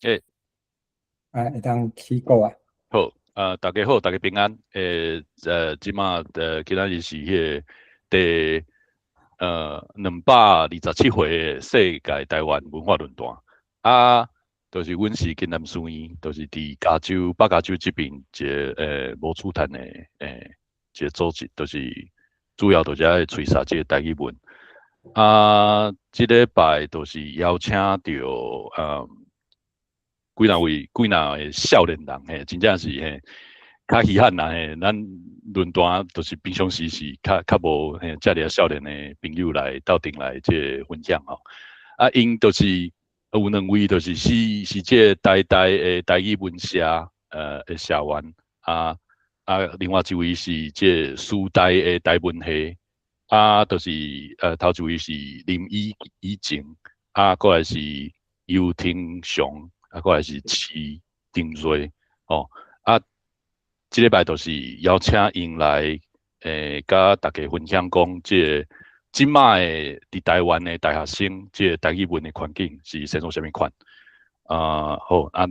欸。啊，會當起鼓啊。好，大家好，大家平安。這馬今仔日是彼個第227回的世界台灣文化論壇。啊，就是阮是金南書院，就是佇加州北加州這邊一個無處趁的一個組織，就是主要就是愛吹殺這個台語文。啊，這禮拜就是邀請著幾若位幾若個少年人嘿，真正是嘿，較稀罕啦嘿。咱論壇就是平常時是較較無嘿，遮爾少年的朋友來鬥陣來這個分享吼。啊，𪜶就是有兩位，就是是是這個台大的台語文社的社員，啊啊，另外一位是這個師大的台文系，啊，就是頭一位是林以以晴，啊，過來是游廷雄。啊，過來是徐丁瑞，吼，啊，這禮拜就是邀請𪜶來，佮大家分享講，這個這擺的佇台灣的大學生，這個台語文的環境是生做啥物款？啊，好，啊，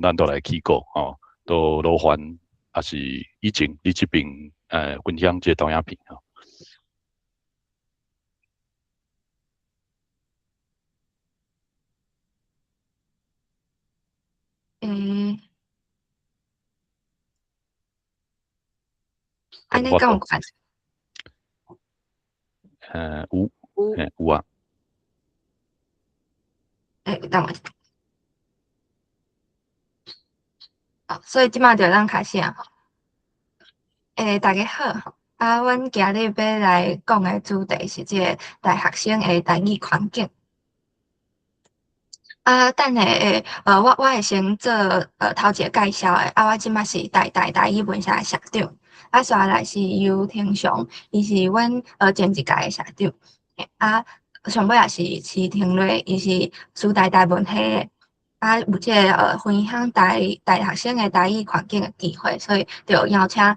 咱都來起鼓，吼，都勞煩，抑是以晴，你這邊分享這個投影片，吼。欸，按呢敢有看？有，有，有啊。欸，等我一下。好，所以這馬就咱開始啊。欸，大家好，啊，阮今日欲來講的主題是這個大學生的台語環境。啊，等下，我我會先做頭一個介紹的。啊，我這馬是台大台語文社的社長。啊，紲來是游廷雄，伊是阮前一屆的社長。啊，上尾也是徐廷瑞，伊是師大台文系的。啊，有這個分享大大學生的台語環境的機會，所以就邀請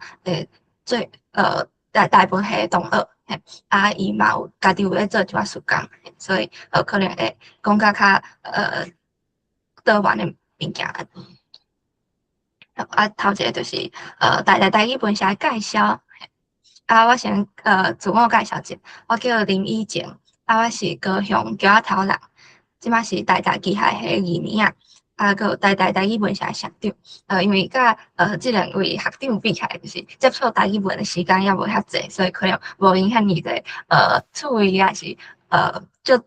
最台台文系的同學。嘿，啊，伊嘛有家己有咧做一寡事工，所以可能會講較較多元的物件。啊，頭一個就是台大台語文社的介紹。啊，我先自我介紹者，我叫林以晴，啊，我是高雄橋仔頭人，這馬是台大機械系二年仔，啊，閣有台大台語文社的社長。因為佮這兩位學長比起來，就是接觸台語文的時間猶無遐濟，所以可能無𪜶遐爾濟趣味，抑是足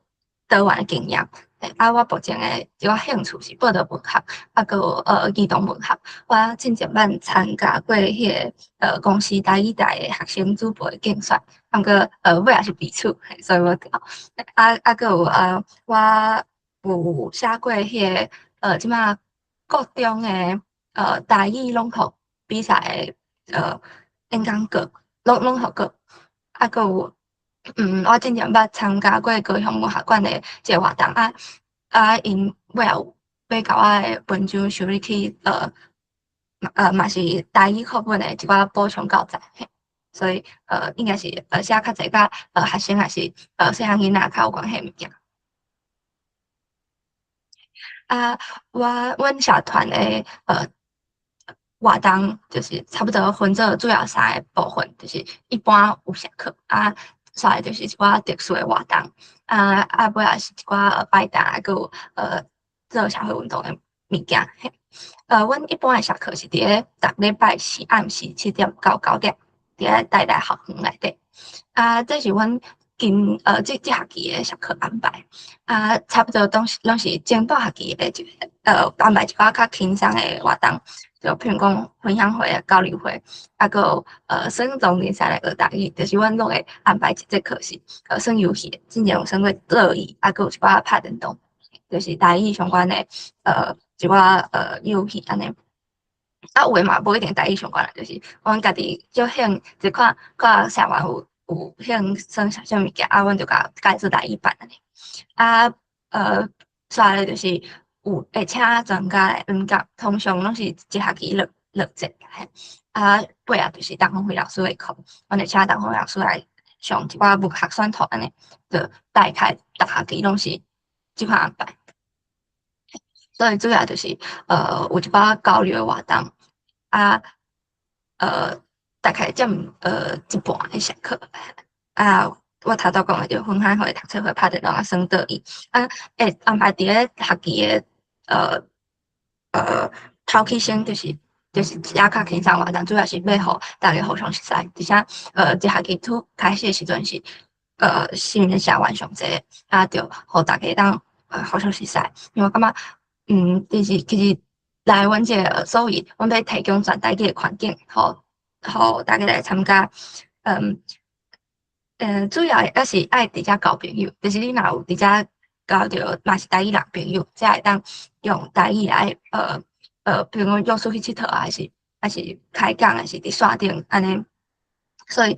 多元的經驗。啊，我目前的一寡興趣是報道文學，啊，閣有兒童文學。我進前捌參加過彼個公視台語台的學生主播的競選，毋過尾仔是被取，所以無得。啊啊，閣有我有寫過彼個這馬國中的台語朗讀比賽的演講稿、朗朗讀稿，啊，閣有。我之前捌參加過高雄文學館的這個活動，啊啊，𪜶尾仔有欲共我的文章收入去，嘛是台語課本的一寡補充教材，所以應該是寫較濟佮學生抑是細漢囡仔較有關係的物件。啊，我阮社團的活動就是差不多分做主要三個部分，就是一般有社課啊。紲來就是一寡特殊的活動，啊啊，尾仔是一寡擺檔，啊，閣有做社會運動的物件。嘿，阮一般的社課是佇咧逐禮拜四暗時7點到9點，佇咧台大校園內底。啊，這是阮今這這學期的社課安排。啊，差不多攏是攏是前半學期的一安排一寡較輕鬆的活動，就譬如講分享會、交流會，啊，閣有耍總聯賽來學台語，就是阮攏會安排一節課是耍遊戲，之前有耍過桌椅，啊，閣有一寡拍電動，就是台語相關的一寡遊戲按呢。啊，有的嘛無一定台語相關啦，就是阮家己足興，就看看社員有有興耍啥物件，啊，阮就共改做台語版按呢。啊，紲來就是有會請專家來演講，通常攏是一學期兩兩節，嘿。啊，尾仔就是陳鳳飛老師的課，阮會請陳鳳飛老師來上一寡文學選讀按呢，就大概逐學期攏是這款安排。所以主要就是有一寡交流的活動啊，大概佔一半的上課啊。我頭拄講的就分享會、讀冊會、拍電動啊、耍桌椅啊，會安排佇咧學期的頭起先就是也較輕鬆活動，主要是欲予大家互相熟似，而且這學期初開始的時陣是新的社員上濟，啊，就予大家當互相熟似，因為我感覺就是其實來阮這個所以阮欲提供全台語的環境，予大家來參加，主要猶是愛佇遮交朋友，就是你若有佇遮交著嘛是台語人朋友，才會當用台語來比如講約出去𨑨迌啊，還是開講，還是佇線頂按呢。所以，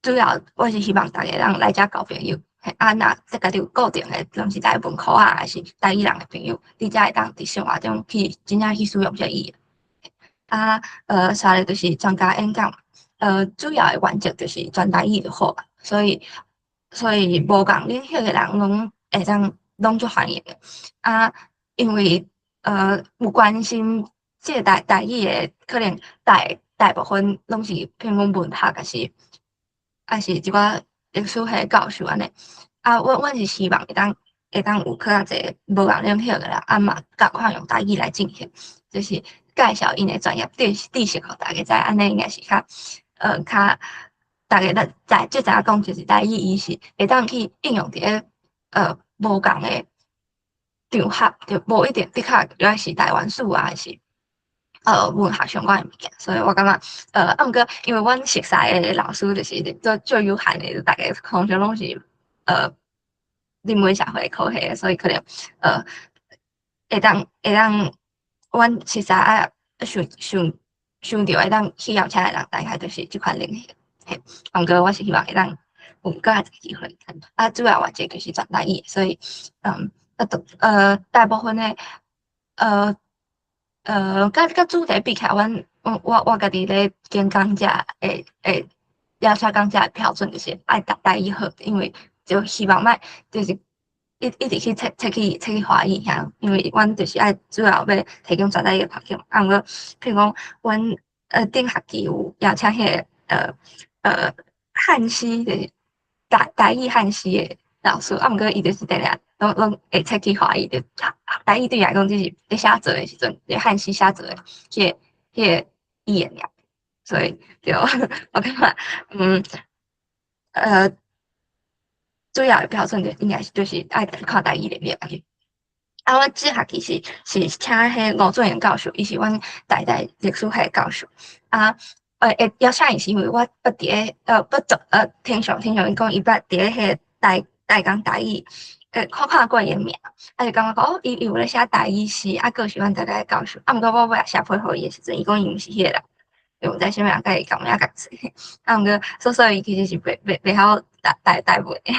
主要我是希望大家會當來遮交朋友，啊，若這家己有固定的，攏是台文科啊，還是台語人的朋友，你才會當佇生活中去真正去使用這個語言。啊，紲來就是專家演講，主要的原則就是全台語就好啊，所以無仝領域的人攏會當攏足歡迎的。啊，因為有關心這個台語的，可能大部分攏是譬如講文學，抑是一寡歷史系教授按呢。啊，阮是希望會當有較濟無仝領域的人，啊嘛仝款用台語來進行，就是介紹𪜶的專業知識，予大家知，按呢應該是較大家咱知，才知影講就是台語伊是會當去應用佇咧無仝的場合，就無一定的確愛是台灣史啊，還是文學相關的物件，所以我感覺，啊，毋過因為阮熟似的老師就是做最有限的，大家通常攏是人文社會科系的，所以可能會當阮熟似啊想想想著會當去邀請的人，大概就是這款類型。嘿，毋過我是希望會當有閣較濟機會。啊，主要原則就是全台語，所以啊，都大部分的佮主題比起來，阮我家己咧揀講者會邀請講者的標準就是愛台語好，因為就希望莫就是一直去切去華語遐，因為阮就是愛主要欲提供全台語的環境。啊，毋過譬如講，阮頂學期有邀請彼個漢詩，就是台語漢詩的老師，啊，毋過伊就是定定攏會切去華語，就台語對伊來講只是咧寫作的時陣，咧漢詩寫作的彼個語言爾。所以對，我感覺主要的標準就應該是就是愛看台語的面。啊，阮這學期是請彼吳俊榮教授，伊是阮台大歷史系的教授。啊，會邀請伊是因為我捌佇咧捌做聽上伊講伊捌佇咧彼個台江台語，看過伊的名，啊就感覺講哦，伊有咧寫台語詩，啊，閣是阮台大的教授。啊，毋過我尾仔寫批予伊的時陣，伊講伊毋是彼個人，伊毋知啥物人共伊共名共姓。啊，毋過所以其實是袂曉台文的。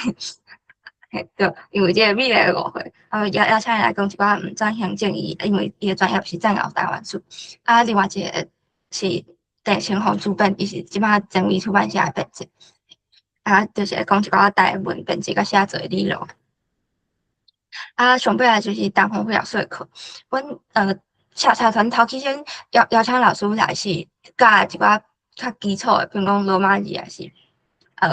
嘿，對，因為這個美麗的誤會，啊，邀請伊來講一寡轉型正義，因為伊的專業是戰後台灣史。啊，另外一個是鄭清紅主編，伊是這擺前衛出版社的編輯。啊，就是會講一寡台文編輯佮寫作的理論。啊，上尾仔就是陳鴻輝老師的課，阮社團頭起先邀請老師來是教一寡較基礎的，比如講羅馬字，抑是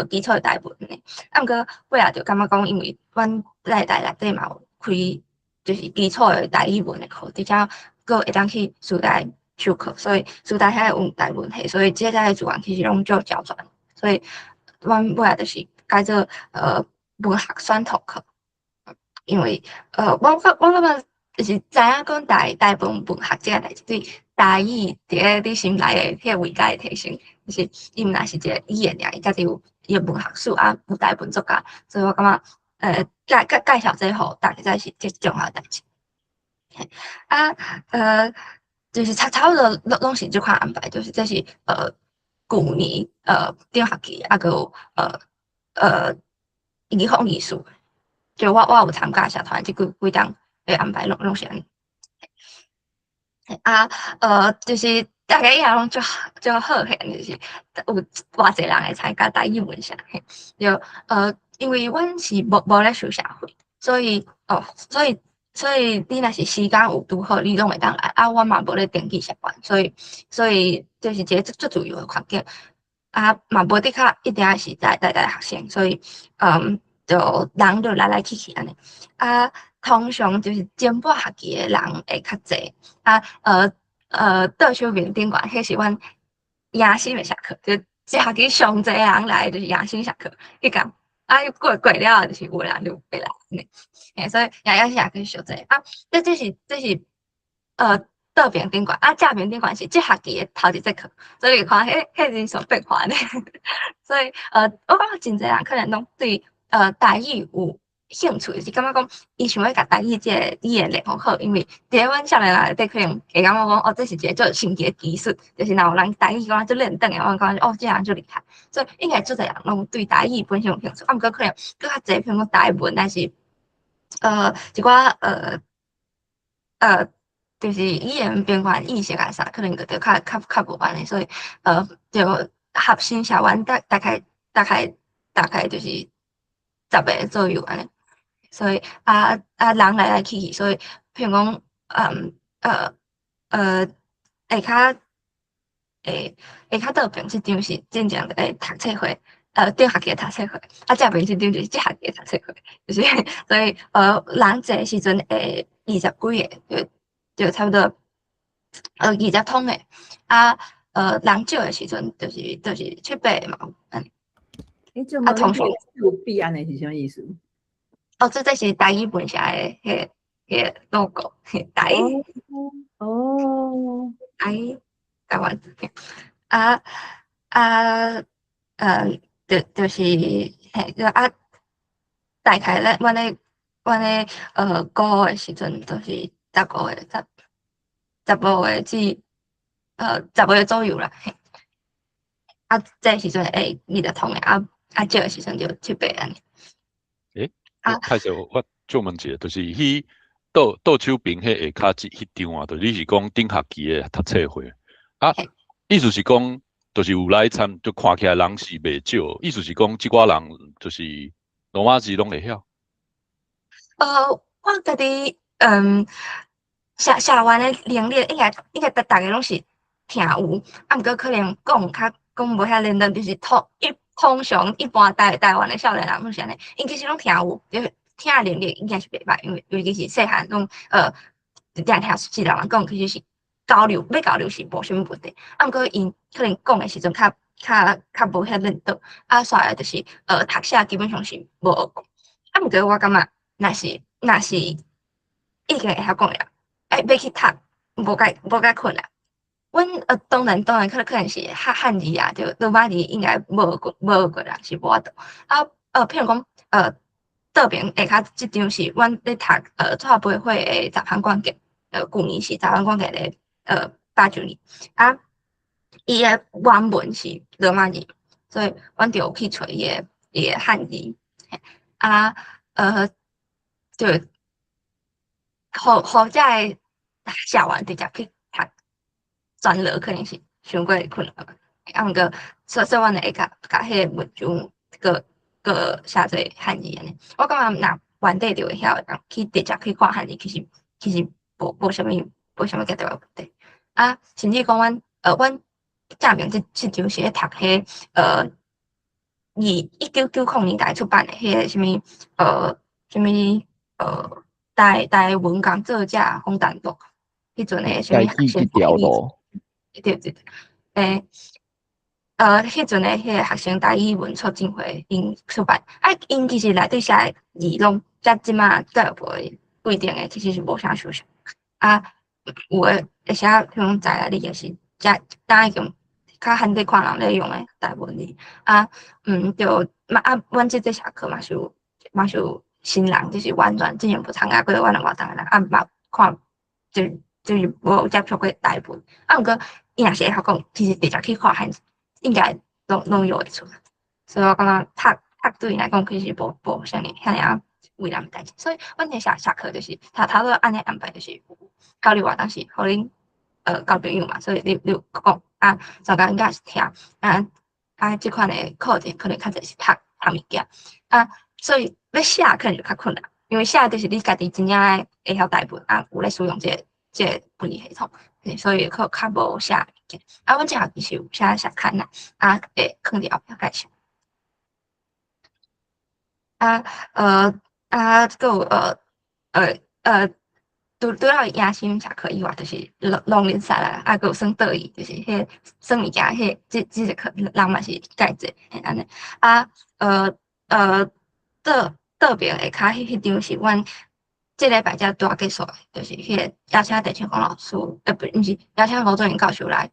基礎的台文呢。啊，毋過尾仔就感覺講，因為阮台大內底嘛有開就是基礎的台語文的課，而且閣會當去師大授課，所以師大遐有台文系，所以這個資源其實攏足齊全。所以阮尾仔就是改做文學選讀課，因為我感覺就是知影講台文文學這個代誌，對台語佇咧你心內的彼個位階的提升，就是伊毋但是一個語言爾，伊家己有伊的文學史啊，有台文作家，所以我感覺介紹這個予大家知是最重要的代誌。啊，就是差不多攏是這款安排，就是這是舊年頂學期啊，閣有移風藝術，就我有參加社團這幾檔的安排攏是按呢。啊，就是大家也攏足好嘿，就是有偌濟人會參加台語文社嘿，就因為阮是無咧收社費，所以哦，所以所以你若是時間有拄好，你攏會當來。啊，我嘛無咧登記社團，所以這是一個足足自由的環境。啊，嘛無的確一定愛是台大學生，所以就人就來來去去按呢。啊，通常就是前半學期的人會較濟。啊，倒手邊頂懸，彼是阮迎新的社課，就這學期上濟人來就是迎新社課，彼工。啊，過過了後，就是有人就袂來按呢。嘿，所以迎新社課上濟。啊，這是倒邊頂懸，啊，正邊頂懸是這學期的頭一節課，所以你看，彼人數變化呢。所以我感覺真濟人可能攏對台語有興趣，就是感覺講伊想欲共台語這个語言練好，因為佇阮少年人內底可能會感覺講，哦，這是一个足神奇的技術，就是若有人台語講足輪轉的，阮感覺哦，這人足厲害。所以應該足濟人攏對台語本身有興趣，啊，毋過可能閣較濟，比如講台文，還是一寡就是語言邊緣意識啊啥，可能就較無按呢，所以就合新社員大概就是10個左右按呢。所以啊人來來去去，所以譬如講，下跤倒邊這張是真正的讀冊會，頂學期的讀冊會，啊正邊這張就是這學期的讀冊會，就是所以人濟時陣會20幾个，就差不多20通的，啊人少的時陣就是七八个嘛有按呢。欸，啊，同學有幣按呢是啥物意思？哦，這是台語文社的彼个 logo，台語。台語台灣啊啊就是嘿，啊，大概咧，阮咧五的時陣，就是15個、15個至10個左右啦。嘿，啊，這時陣會20通的，啊啊少的時陣就七八按呢。欸，啊，歹勢，我借問一下，就是彼倒手邊彼下跤這彼張啊，就你是講頂學期的讀冊會啊？意思是講，就是有來參，就看起來人是袂少，意思是講，這寡人就是羅馬字攏會曉。我家己寫完的能力應該逐家攏是聽有，啊，毋過可能講較講無遐輪轉，就是通常一般台灣的少年人攏是按呢，𪜶其實攏聽有，就是聽能力應該是袂歹，因為尤其是細漢攏定聽是老人講，其實是交流欲交流是無啥物問題，啊，毋過𪜶可能講的時陣較無遐輪轉，啊，煞來就是讀寫基本上是無學過，啊，毋過我感覺若是已經會曉講了，欸，欲去讀無介困難。阮當然可能是漢字啊，就羅馬字應該無學過人是無法度。啊，譬如講，倒邊下跤這張是阮咧讀蔡培慧的雜談廣見，舊年是雜談廣見的8周年。啊，伊的原文是羅馬字，所以阮就有去揣伊的漢字。啊，就予遮个寫完直接去讀專科可能是傷過困難吧。啊，毋過所以阮會共彼個文章閣寫做漢字按呢。我感覺若原底就會曉的人去直接去看漢字，其實無啥物較大問題。啊，甚至講阮正面這張是咧讀彼1990年代出版的彼个啥物台文工作者訪談錄，彼陣的啥物學生台語這條路。對對對，欸，彼陣的彼个學生台語文促進會𪜶出版，啊，𪜶其實內底寫的字攏佮這馬教育部的規定的其實是無啥相像。啊，有的會寫，比如講在來你就是遮當已經較罕咧看人咧用的台文字。啊，就嘛啊，阮這節社課嘛是有新人，就是完全之前無參加過阮的活動的人，啊，嘛看就是無接觸過台文，啊，毋過伊若是會曉講，其實直接去看漢字，應該攏用會出來。所以我感覺讀對𪜶來講，其實無啥物遐爾仔為難的代誌。所以阮的社課就是頭拄按呢安排，就是有交流活動是予恁交朋友嘛，所以你有講啊，大家應該是聽啊，這款的課程可能較濟是讀讀物件啊，所以欲寫可能就較困難，因為寫就是你家己真正會曉台文啊，有咧使用這個文字系統，所以較較無寫物件。啊，阮這學期是有寫社刊啦，啊，會囥佇後壁介紹。啊，啊，閣有除了野心社課以外，就是狼人殺啦，啊，閣有耍桌椅，就是彼耍物件，彼這這個課人嘛是介濟，嘿按呢。啊，倒爿下跤彼場是阮這禮拜才拄仔結束的，就是彼個邀請鄭清光老師，不，毋是邀請吳祖仁教授來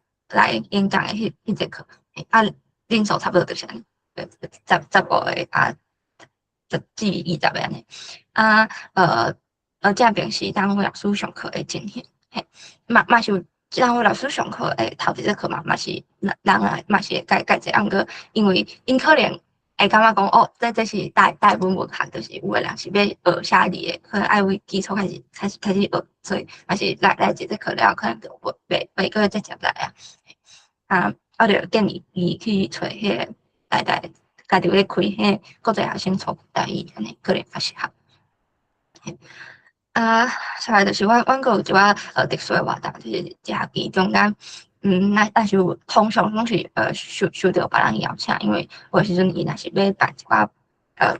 演講的彼節課，啊，人數差不多就是按呢，15個啊，10至20個按呢。啊，這邊是張老師上課的情形，嘿，嘛是有張老師上課的頭一節課嘛，嘛是人啊，嘛是會介介濟，啊，毋過因為𪜶可能會感覺講，哦，這是台文文學，就是有的人是欲學寫字的，可能愛為基礎開始學，所以嘛是來一節課了，可能就袂閣再接來啊。啊，我就建議伊去揣彼個台大家己有咧開彼個國際學生處台語，按呢可能較適合。啊，再來就是阮閣有一寡特殊的活動，就是這學期中間，若是有通常攏是受著別人邀請，因為有的時陣伊若是欲辦一寡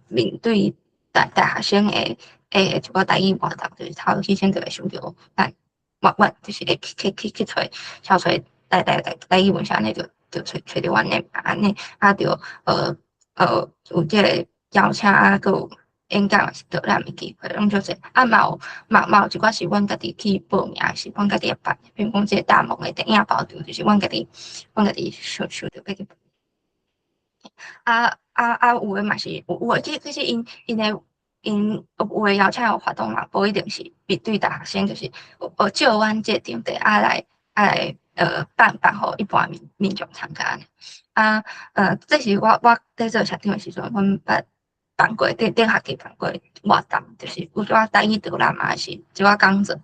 面對大學生的一寡台語活動，就是頭起先就會想著咱阮就是會去揣小揣台語文獻，按呢就揣著阮的按呢，啊，就有這個邀請啊，閣有演講也是導覽的機會，攏足濟。啊，嘛有一寡是阮家己去報名，是阮家己會辦。比如講，這個大夢的電影包場，就是阮家己想著欲去。啊啊啊！有的嘛是有的，其實𪜶的𪜶有的邀請的活動嘛，無一定是面對大學生，就是借阮這個場地啊來辦予一般民眾參加。啊，這是我佇做社長的時陣，阮捌辦過頂學期辦過活動，就是有一寡台語導覽啊，是一寡講座，佇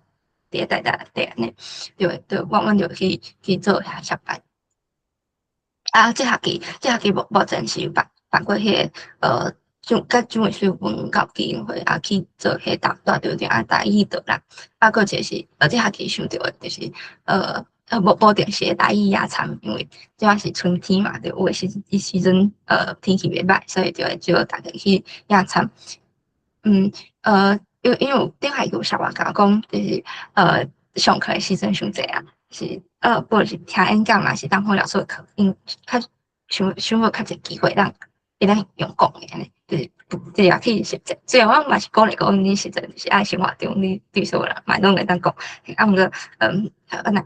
咧台大內底按呢，對，阮就去做遐協辦。啊，這學期目前是有辦過彼個佮蔣渭水文教基金會啊去做彼個大稻埕啊台語導覽，啊，閣一個是這學期想著的，就是無定時的台語野餐，因為這擺是春天嘛，就有的時陣天氣袂䆀，所以就會招大家去野餐。因為頂下有小話共我講，就是上課的時陣傷濟啊，是不論是聽演講嘛，是當好老師的課，𪜶較想欲較濟機會會當用講的按呢，就是直接去實踐。雖然我嘛是鼓勵講，你實際就是愛生活中你對所有人嘛攏會當講，啊，毋過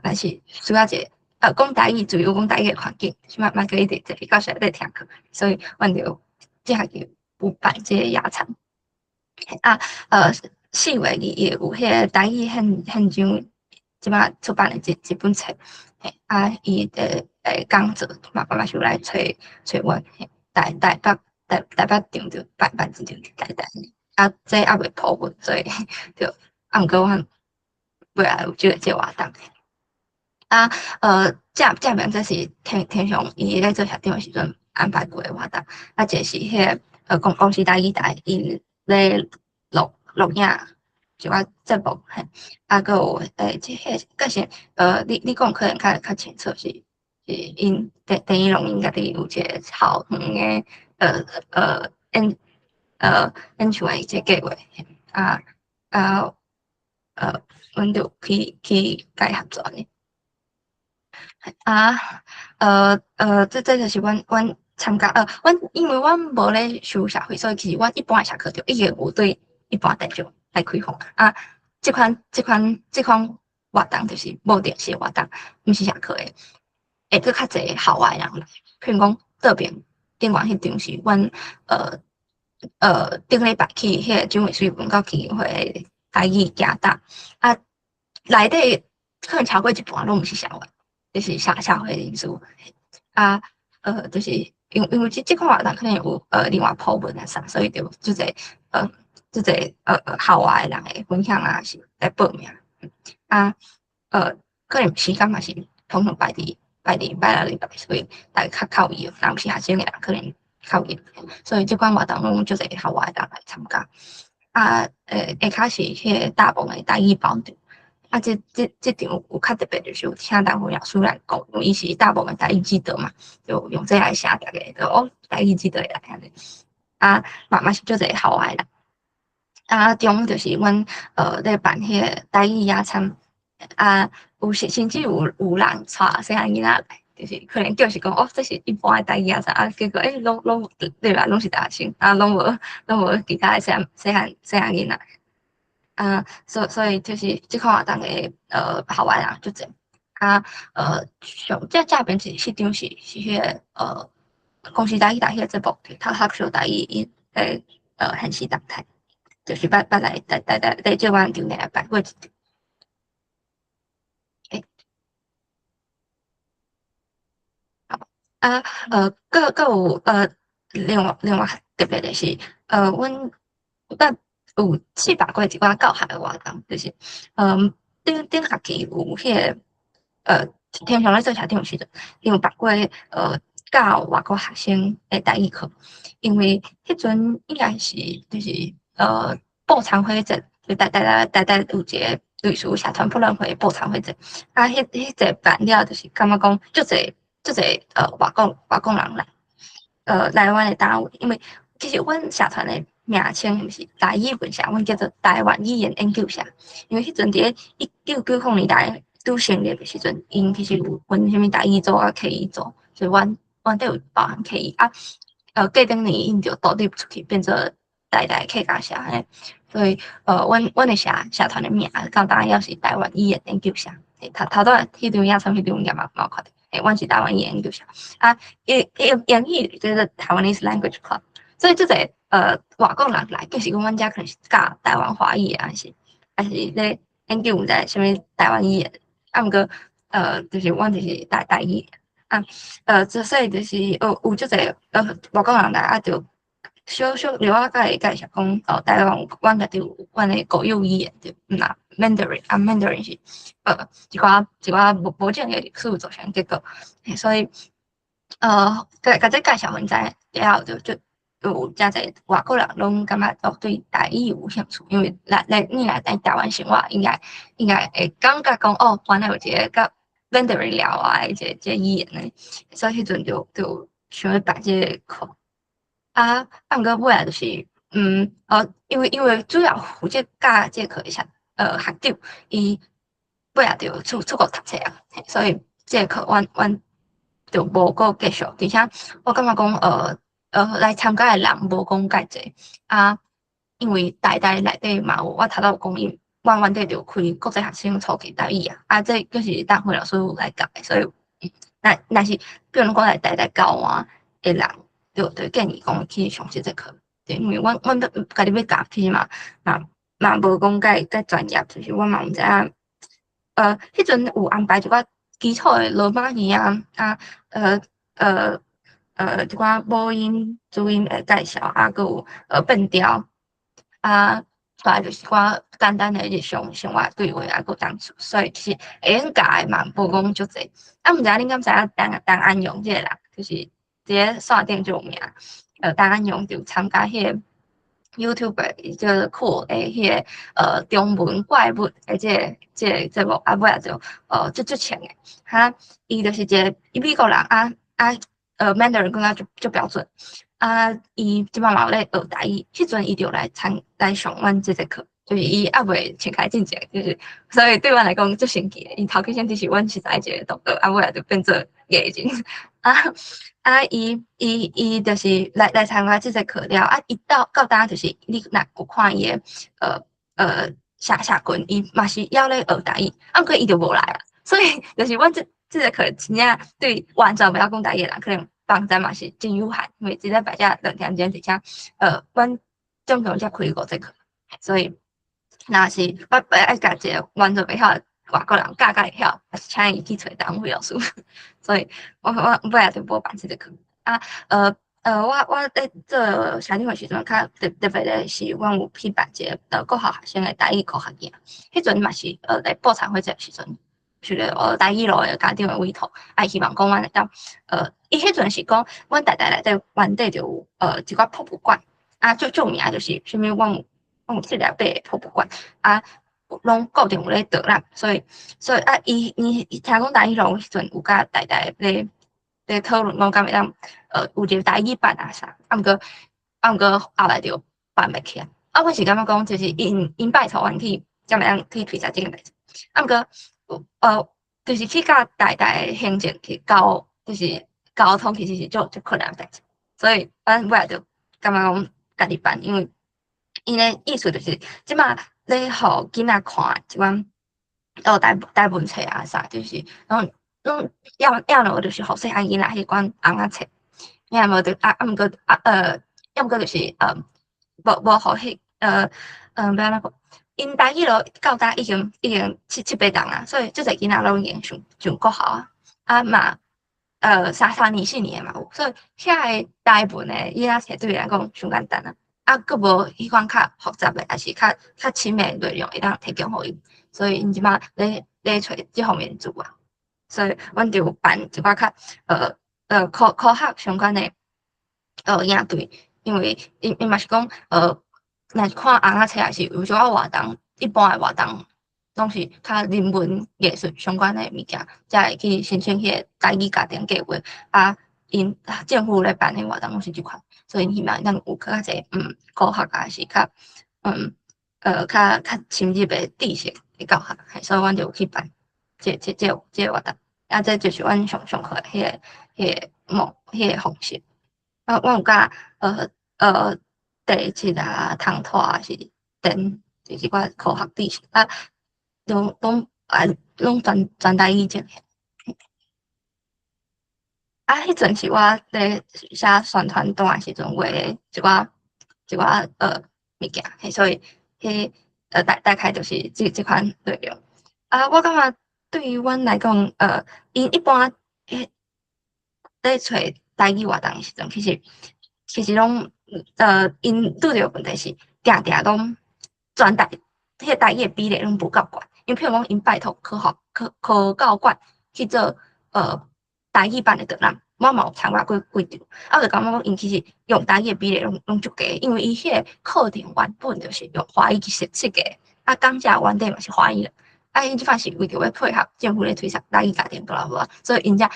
若是需要一個講台語自由講台語的環境，是莫閣一直坐佇教室內底聽課，所以阮就這學期有辦這個野餐。啊，4月2日有彼個台語現場這擺出版的一本冊，嘿，啊，伊的講座嘛是有來揣阮，嘿，台北場就辦一場台大，啊，這猶未鋪穩，所以就啊，毋過阮未來有這個活動。啊，這邊這是天祥伊咧做社長的時陣安排過的活動，啊，這是彼個公視台語台𪜶咧錄影一寡節目，嘿，啊，閣有這彼個是你講可能較清楚是𪜶鄭宜農𪜶家己有一個校園的演唱的這個計劃，啊阮就去共伊合作按呢。啊，這就是阮參加，阮因為阮無咧收社費，所以其實阮一般的社課就已經有對一般大眾來開放。啊，這款活動就是無定時的活動，毋是社課的，會閣較濟校外人來。譬如講，倒爿頂懸彼場是阮頂禮拜去彼個蔣渭水文教基金會的台語行搭，啊，內底可能超過一半攏毋是社員，就是社會人士。啊，就是因為這款活動可能有另外鋪文啊啥，所以就足濟校外的人會分享啊，是來報名。啊，可能時間嘛是通常排佇拜六禮拜，所以大家較有閒，若毋是學生的人可能較有閒，所以這款活動攏足濟校外的人來參加。啊，下跤是彼个大鵬的台語包場。啊，這場有較特別，就是有請陳輝老師來講，因為伊是大鵬的台語指導嘛，就用這來寫逐家，就哦，台語指導會來按呢。啊，嘛是足濟校外人。啊，中就是阮咧辦彼個台語野餐，啊，有時甚至有人帶細漢囡仔來，就是可能就是講哦，這是一般的台語野餐，啊，結果欸，攏對吧，攏是大學生，啊，攏無其他的細漢囡仔。啊，所以就是這款活動的校外人足濟。啊，上這邊是彼場是彼個公視台語台彼個節目，talk show 台語𪜶的限時動態，就是捌來來這阮場內來辦過一場。欸，好，啊，閣有另外特別的是，阮捌有試辦過一寡教學的活動，就是，頂頂學期有彼個，平常咧做社長的時陣，有辦過教外國學生的台語課，因為彼陣應該是就是報餐會節，就台大有一個類似社團博覽會報餐會節，啊，彼個辦了，就是感覺講足濟足濟外國人來，來阮的單位，因為其實阮社團的名稱毋是台語文社，阮叫做台灣語言研究社。因為彼陣佇咧1990年代拄成立的時陣，𪜶其實有分啥物台語組啊、客語組，所以阮底有包含客語啊。過頂年𪜶就獨立出去，變做台大客家社按呢。所以阮的社團的名到今猶是台灣語言研究社。頭拄仔彼張野餐彼張應該嘛有看著，嘿，阮是台灣語言研究社。啊，英語叫做 Taiwanese Language Club。所以足濟外國人來，就是講阮遮可能是教台灣華語的，還是咧研究毋知啥物台灣語言。啊，毋過就是阮就是台語啊，所以就是有足濟外國人來啊，就小小了解共伊介紹講，哦，台灣阮家己有阮的固有語言，對，若 Mandarin 啊，Mandarin 是一寡無正的歷史造成結果，所以共這介紹予𪜶知了後，就有誠濟外國人攏感覺哦對台語有興趣，因為來你若佇台灣生活，應該會感覺講哦，原來有一個佮 Mandarin 了外的一個語言呢，所以彼陣就想欲辦這個課。啊，毋過尾仔就是，哦，因為主要負責教這個課的學長，伊尾仔就出國讀冊啊，所以這個課阮就無閣繼續，而且我感覺講，來參加的人無講蓋濟，啊，因為台大內底嘛有，我頭拄有講𪜶，阮阮底就開國際學生初級台語啊，啊，這閣是陳輝老師來教的，所以，若是比如講來台大交換的人，就建議講去上這節課，對，因為阮欲家己欲教，其實嘛無講蓋專業，就是阮嘛毋知影，彼陣有安排一寡基礎的羅馬字啊，啊，一寡母音、子音的介紹，啊，閣有變調，啊，再來就是一寡簡單的日常生活對話，啊，閣單詞，所以其實會用教的嘛無講足濟。啊，毋知影恁敢知影陳安陽這個人，就是佇咧線頂足有名。陳安陽就參加彼個 YouTuber 叫做酷的彼個中文怪物的這個節目，啊，尾仔就足穿的。哈，伊就是一個伊美國人啊啊。Mandarin 講甲足標準，啊，伊這擺嘛有咧學台語，彼陣伊就來上阮這節課，就是伊猶未穿開進前，就是所以對阮來講足神奇的。伊頭起先只是阮實在一個同學，啊，尾仔就變做藝人。啊啊，伊就是來參加這節課了，啊，伊到今就是你若有看伊的社群，伊嘛是猶咧學台語，啊，毋過伊就無來啊，所以就是阮這節課真正對完全袂曉講台語的人，可能幫助嘛是真有限，因為一禮拜才2點鐘，而且阮總共才開五節課，所以若是我愛共一個完全袂曉外國人教較會曉，還是請伊去揣陳輝老師，所以我尾仔就無辦這節課。啊，我咧做社長的時陣，較特別的是，阮有去辦一個國校學生的台語科學營，彼陣嘛是咧報餐會節的時陣。受著台語路的家長的委託，啊，希望講阮會當，伊彼陣是講，阮台大內底原底就有一寡博物館，啊，足著名就是啥物，阮有攏有七十八个博物館，啊，攏固定有咧導覽，所以啊，伊聽講台語路彼陣有佮台大咧討論講，敢會當有一個台語版啊啥，啊毋過後來就辦袂起來。啊，我是感覺講，就是𪜶拜託阮去，才會當去推捒這件代誌。啊，毋過就是去佮台大行政去溝，就是溝通，其實是足足困難的代誌。所以阮尾仔就感覺講家己辦，因為𪜶的意思就是，這馬咧予囡仔看這款台文冊啊啥，就是攏要麼就是予細漢囡仔彼款尪仔冊，要麼就啊毋過啊要毋過就是無予彼欲按怎講？𪜶台語囉到今已經七八冬啊，所以足濟囡仔攏已經上國校啊，啊嘛三年四年的嘛有，所以遐個台文的囡仔冊對伊來講上簡單啊，啊閣無彼款較複雜的，抑是較深的內容會當提供予𪜶，所以𪜶這馬咧揣這方面資源，所以阮就辦一寡較科學相關的營隊，因為𪜶嘛是講若是看尪仔冊，抑是有小可活動，一般的活動攏是較人文藝術相關的物件，才會去申請彼個台語家庭計劃。啊，𪜶政府咧辦的活動攏是這款，所以希望咱有較濟科學啊，是較深入的知識的教學，所以阮就有去辦這個活動。啊，這就是阮上課的彼個方式。啊，阮有教地質啊、湯土啊，是電，就是寡科學知識啊，攏全台語進行。啊，彼陣是我咧寫宣傳單的時陣畫的一寡物件，所以彼大概就是這款內容。啊，我感覺對於阮來講，𪜶一般彼咧揣台語活動的時陣，其實攏𪜶拄著問題是，定定攏全台彼個台語的比例攏無夠懸。因為譬如講，𪜶拜託科學科科教館去做台語版的導覽，我嘛有參加過幾場，啊，我就感覺講𪜶其實用台語的比例攏足低，因為伊彼個課程原本就是用華語去設計，啊，講者原底嘛是華語的，啊，𪜶這擺是為著欲配合政府咧推捒台語家庭 blah blah，所以𪜶才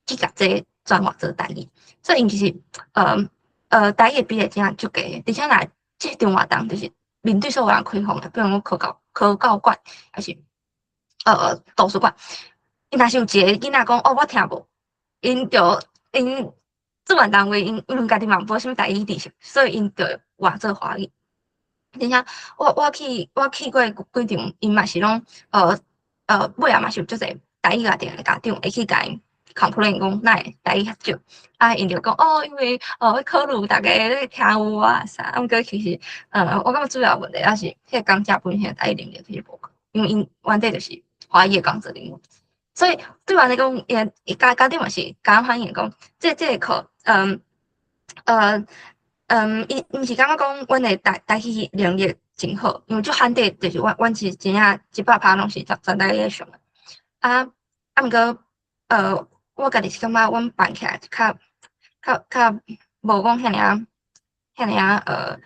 去共這個轉換做台語，所以𪜶其實台語的比例真正足低，而且若這場活動就是面對所有人開放的，比如講科教館，抑是圖書館，𪜶若是有一個囡仔講哦，我聽無，𪜶就𪜶主辦單位𪜶家己嘛無啥物台語知識，所以𪜶就換做華語。而且我去過幾場，𪜶嘛是攏尾仔嘛是有足濟台語家庭的家長會去共𪜶 complain 講哪會台語較少，啊，𪜶就講哦，因為考慮逐家咧聽有啊啥，啊，毋過其實我感覺主要問題抑是彼個講者本身的台語能力其實無夠，因為𪜶原底就是華語的講座人員，所以對我來講，伊家長嘛是共反映講，這個課，伊毋是感覺講阮的台語能力真好，因為足罕底就是阮是真正100%攏是全台語咧上的，啊，毋過我家己是感覺阮辦起來較無講遐爾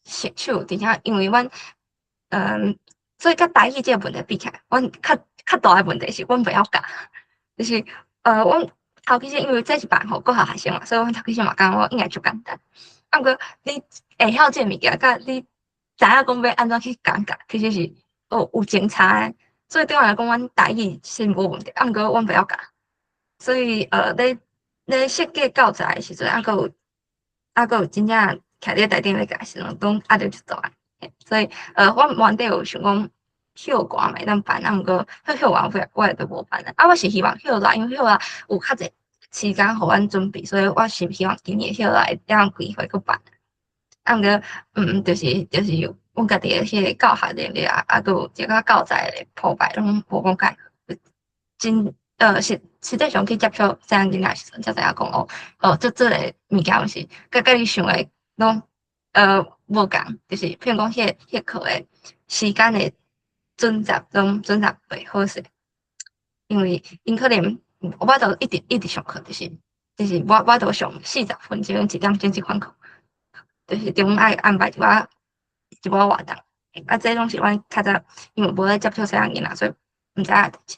順手，而且因為阮所以佮台語這個問題比起來，阮較大的問題是阮袂曉教，就是阮頭起先因為這是辦予國校學生嘛，所以阮頭起先嘛感覺應該足簡單。啊，毋過你會曉這個物件，佮你知影講欲按怎去講教，其實是有真差的。所以對阮來講，阮台語是無問題，啊，毋過阮袂曉教。所以咧設計教材的時陣，啊閣有真正徛佇台頂咧教的時陣，攏壓力足大。所以阮原底有想講歇寒嘛會當辦，啊，毋過歇寒我就無辦啊。啊，我是希望歇熱，因為歇熱有較濟時間予阮準備，所以我是希望今年歇熱會當機會閣辦。啊，毋過就是阮家己的彼個教學能力啊，啊，閣有這個教材的鋪排攏無講介真實際上去接觸細漢囡仔時陣，才知影講哦，這個物件毋是佮你想的攏無仝，就是譬如講彼個課的時間的準則攏準則袂好勢，因為𪜶可能我都一直一直上課，就是我都上40分鐘1點鐘這款課，就是中午愛安排一寡一寡活動。啊，這攏是阮較早因為無咧接觸西洋囡仔，所以毋知影代誌。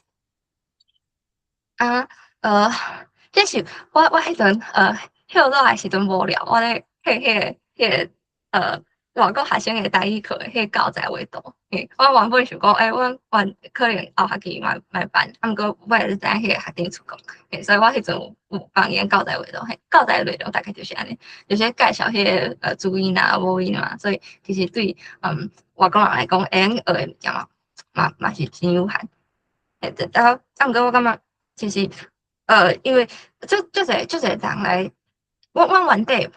啊，這是我彼陣歇落來時陣無聊，我咧彼彼彼個外國學生的台語課的彼個教材畫圖。嘿，我原本想講，欸，阮阮可能後學期嘛會辦，啊，毋過尾仔才知影彼個學長出國，嘿，所以我彼陣有幫𪜶教材畫圖，嘿，教材內容大概就是按呢，就是介紹彼個注音啊、母音啊，所以其實對外國人來講，會用學的物件嘛是真有限。嘿，啊，啊，毋過我感覺其實因為足足濟足濟人來，阮原底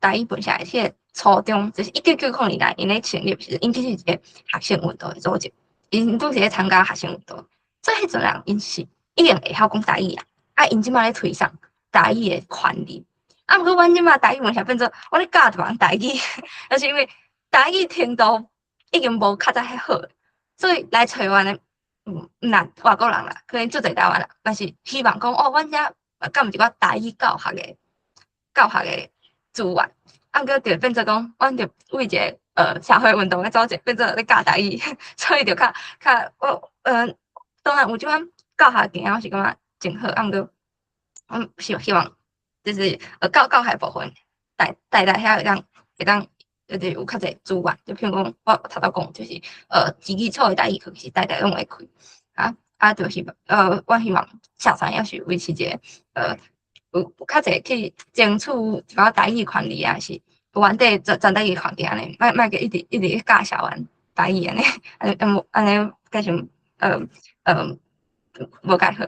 台語文社的彼個初衷，就是1990年代𪜶咧成立時，𪜶其實是一個學生運動的組織，𪜶拄是咧參加學生運動，所以彼陣人𪜶是已經會曉講台語啊，啊，𪜶這馬咧推崇台語的權利，啊，毋過阮這馬台語文社變做我咧教別人台語，就是因為台語程度已經無較早彼好，所以來揣阮的，毋若外國人啦，可能足濟台灣人，嘛是希望講哦，阮遮敢有一寡台語教學的資源，啊，毋過就變做講，阮就為一個社會運動的組織變做咧教台語，所以就較我當然有這款教學經驗，我是感覺真好，啊，毋過阮希望就是教學部分，台大遐會當就是有較濟資源，就譬如講我頭拄講，就是基礎的台語課其實台大攏會開，啊，就是我希望社團猶是維持一個有較濟去爭取一寡台語權利啊，是原底全台語環境按呢，莫閣一直一直去教小阮台語按呢，按呢計算無蓋好。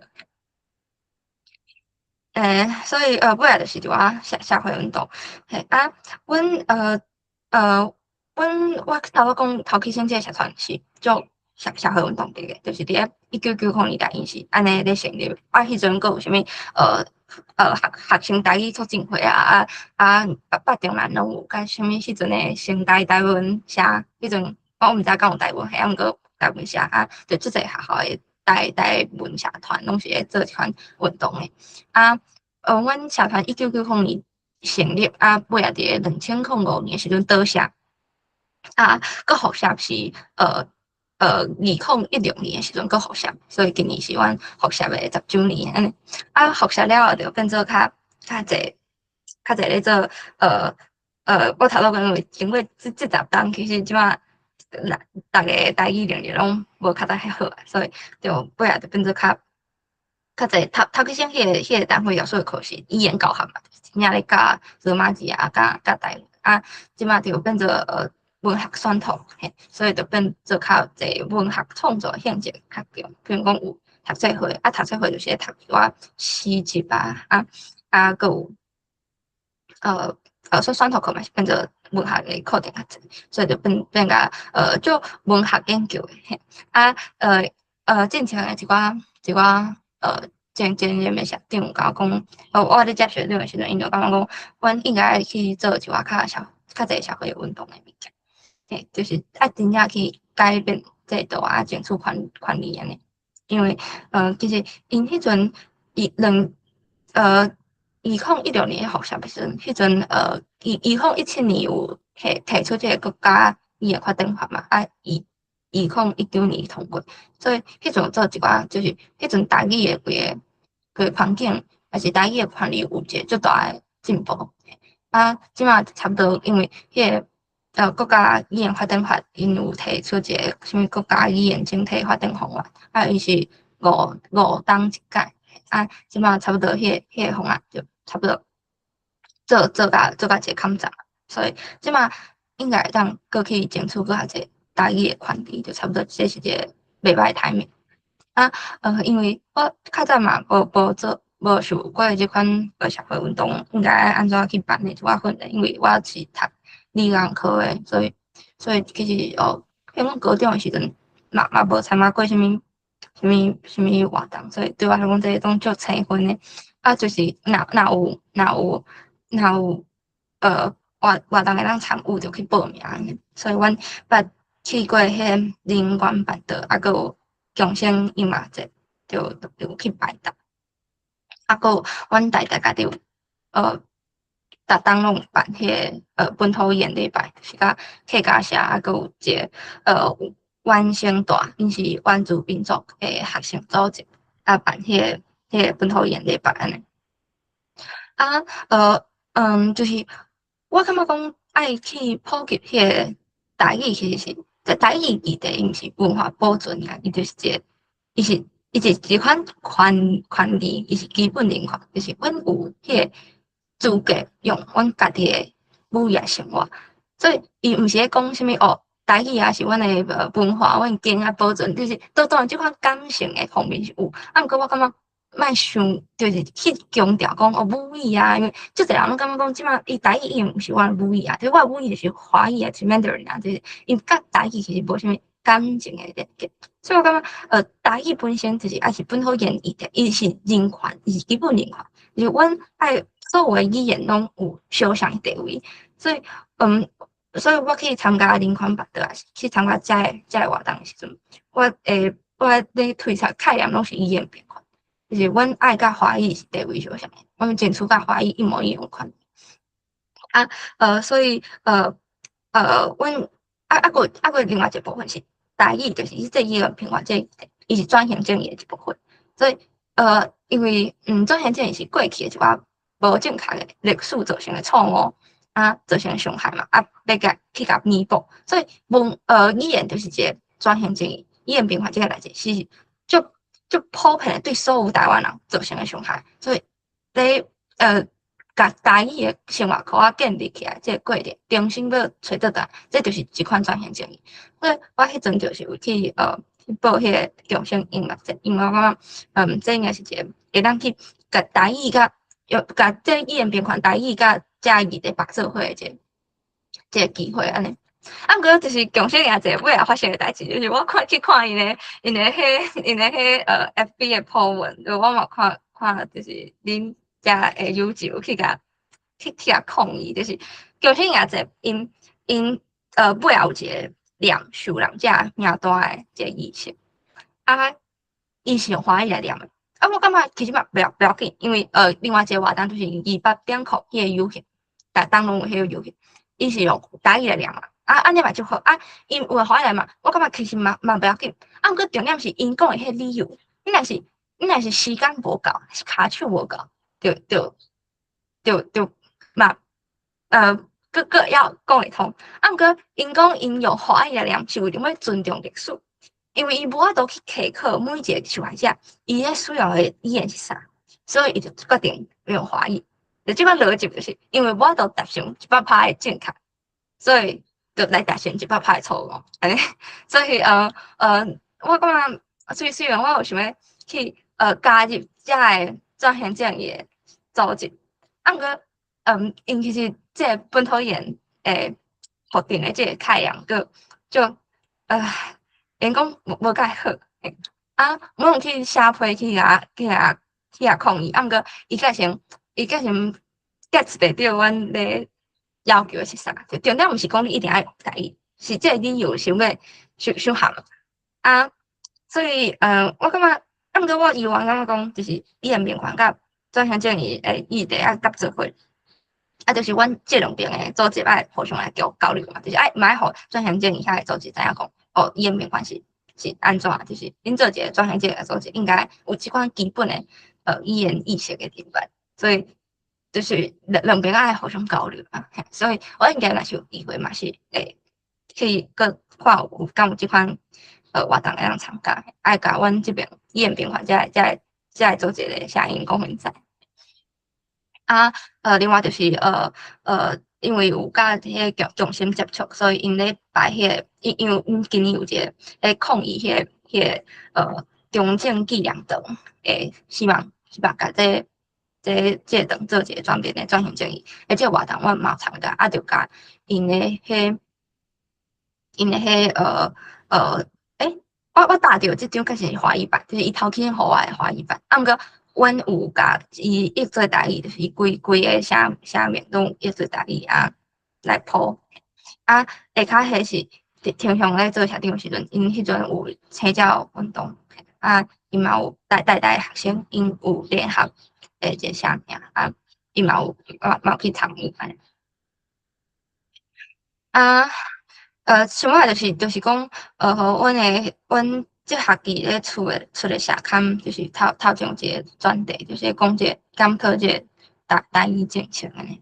所以尾仔就是一寡社會運動，嘿啊，阮我頭拄講頭起先這個社團是做社會運動佇個，就是佇咧1990年代𪜶是按呢咧成立，啊，彼陣閣有啥物學生台語促進會啊啊啊，北中南攏有，佮啥物彼陣的成大台文社，彼陣我毋知敢有台文，嘿，啊毋過台文社啊，就足濟學校的台文社團攏是咧做這款運動的。啊，阮社團1990年成立，啊，尾仔佇咧2005年的時陣倒社，啊，閣復設是2016年的時陣閣復設，所以今年是阮復設的10週年按呢。啊，復設了後就變做較濟咧做，我頭拄講因為經過這10冬，其實這馬逐个台語能力攏無較早彼好，所以就尾仔就變做較濟頭起先彼個單位老師的課是語言教學嘛，真正咧教羅馬字啊，教台語啊，這馬就變做文學選讀，嘿，所以就變做較濟文學創作性質較強，比如講有讀冊會，啊，讀冊會就是咧讀一寡詩集啊，啊，閣有所以選讀課嘛是變做文學的課程較濟，所以就變甲做文學研究的，嘿，啊，進前的一寡前任的社長有共我講，我咧接學長的時陣，𪜶就感覺講，阮應該去做一寡較濟社會運動的物件，嘿，就是愛真正去改變制度啊，爭取權利按呢。因為其實𪜶彼陣伊兩2016年復設的時陣，彼陣2017年有提出這個國家語言發展法嘛，啊，2019年通過，所以彼陣做一寡就是彼陣台語的規個環境，抑是台語的權利有一個足大的進步。啊，這馬差不多，因為彼個國家語言發展法，𪜶有提出一個啥物國家語言整體發展方案，啊，伊是五冬一改，啊，這馬差不多彼個方案就差不多做甲一個坎站，所以這馬應該會當閣去爭取閣較濟台語的權利，就差不多這是一個袂歹 timing。啊，因為我較早嘛無做無受過這款社會運動應該按怎去辦的一寡訓練，因為我是讀理工科的，所以其實哦，喺阮高中的時陣嘛無參加過啥物活動，所以對我來講這個攏足青春的。啊，就是若有活動會當參與，就去報名按呢。所以阮捌去過彼個人權辦桌，啊，閣有共生音樂節，就有去擺檔。啊，閣有阮台大家己有逐冬攏有辦彼個本土語言禮拜，就是佮客家社啊，閣有一個原生大，𪜶是原住民族的學生組織啊，辦彼個本土語言禮拜按呢。啊，就是我感覺講愛去普及彼個台語，其實是這台語議題，伊毋是文化保存爾，伊就是一個，伊是一款權利，伊是基本人權，就是阮有彼個資格用阮家己的母語來生活，所以伊毋是咧講啥物哦，台語啊是阮的文化，阮更愛保存，就是都當然這款感性的方面是有，啊，毋過我感覺莫傷，就是去強調講哦母語啊，因為足濟人攏感覺講這馬伊台語已經毋是阮的母語啊，就是我的母語就是華語啊，就是 Mandarin 啊，就是𪜶佮台語其實無啥物感情的連結，所以我感覺台語本身就是抑是本土語言議題，伊是人權，伊是基本人權，就是阮愛所有的語言攏有相像地位，所以我去參加人權辦桌，抑是去參加遮个活動的時陣，我咧推測概念攏是語言平權，就是阮愛佮華語是地位相像的，阮爭取佮華語一模一樣款。啊，所以，阮啊閣另外一個部分是台語，就是這語言平權這個議題，伊是轉型正義的一部分。所以，因為轉型正義是過去的一寡無正確的歷史造成的錯誤，啊，造成的傷害嘛，啊，欲共去共彌補。所以語言就是一個轉型正義，語言平權這個代誌是足足普遍的對所有台灣人造成的傷害。所以，咧共台語的生活圈仔建立起來，這個過程重新欲揣倒來，這就是一款轉型正義。所以我彼陣就是有去報彼個共生音樂節，因為我感覺，這應該是一個會當去共台語佮用共這語言平權台語佮遮議題綁做伙的一個機會按呢。啊，毋過就是共生音樂節尾仔發生的代誌，就是我看去看𪜶的彼 FB 的 po 文，就我嘛看看，就是恁遮的友情有去共抗議，就是共生音樂節𪜶尾仔有一個念受難者名單的一個儀式，啊，伊是用華語來念的，啊，我感覺其實嘛袂要緊，因為另外一個活動就是200點箍彼個遊行，逐冬攏有彼個遊行，伊是用台語來念嘛，啊，按呢嘛足好，啊，𪜶有華語來嘛，我感覺其實嘛袂要緊，啊，毋過重點是𪜶講的彼個理由，你若是時間無夠，是跤手無夠，就嘛，閣要講會通，啊，毋過𪜶講𪜶用華語來念是為著欲尊重歷史，因為伊無法度去稽考每一個受害者，伊咧使用的語言是啥，所以伊就決定用華語。就這款邏輯就是，因為無法度達成100%的正確，所以就來達成100%的錯誤，按呢。所以我感覺雖然我有想欲去加入遮个轉型正義的組織，啊，毋過，𪜶其實這個本土語言的否定的這個概念，閣就𪜶講無蓋好，啊，我有去寫批去共抗議，啊，毋過伊改成 get 袂著阮咧要求的是啥？就重點毋是講你一定愛用台語，是這個理由傷過傷傷含啊，所以我感覺，啊，毋過我猶原感覺講，就是語言平權佮轉型正義的議題愛合做伙，啊，就是阮這兩邊的組織愛互相來交流嘛，就是愛毋愛予轉型正義遐個組織知影講，哦，語言平權是按怎，就是恁做一個轉型正義的組織，應該有這款基本的語言意識的佇內，所以就是兩邊愛互相交流啊，所以我應該若是有機會嘛是會去閣看有敢有這款活動會當參加，愛共阮這邊語言平權遮個組織的聲音講予𪜶知。啊，另外就是因為有佮彼個中心接觸，所以𪜶咧擺彼個，因為阮今年有一個咧抗議彼個中正紀念堂的希望共這個堂做一個轉變的轉型正義，欸，這個活動我嘛有參加，啊，就共𪜶的彼，欸，我搭著這張確實是華語版，就是伊頭先予我的華語版，啊，毋過阮有共伊譯做台語，就是伊規個寫名攏譯做台語啊來鋪，啊，下跤彼是天雄咧做社長的時陣，𪜶彼陣有青鳥運動，啊，𪜶嘛有帶帶帶學生，𪜶有聯合的一個聲明啊，伊嘛有嘛有去參與按呢。啊，像我就是講，阮這學期咧出的社刊，就是頭頭前有一個專題，就是講這個檢討這個台語政策按呢。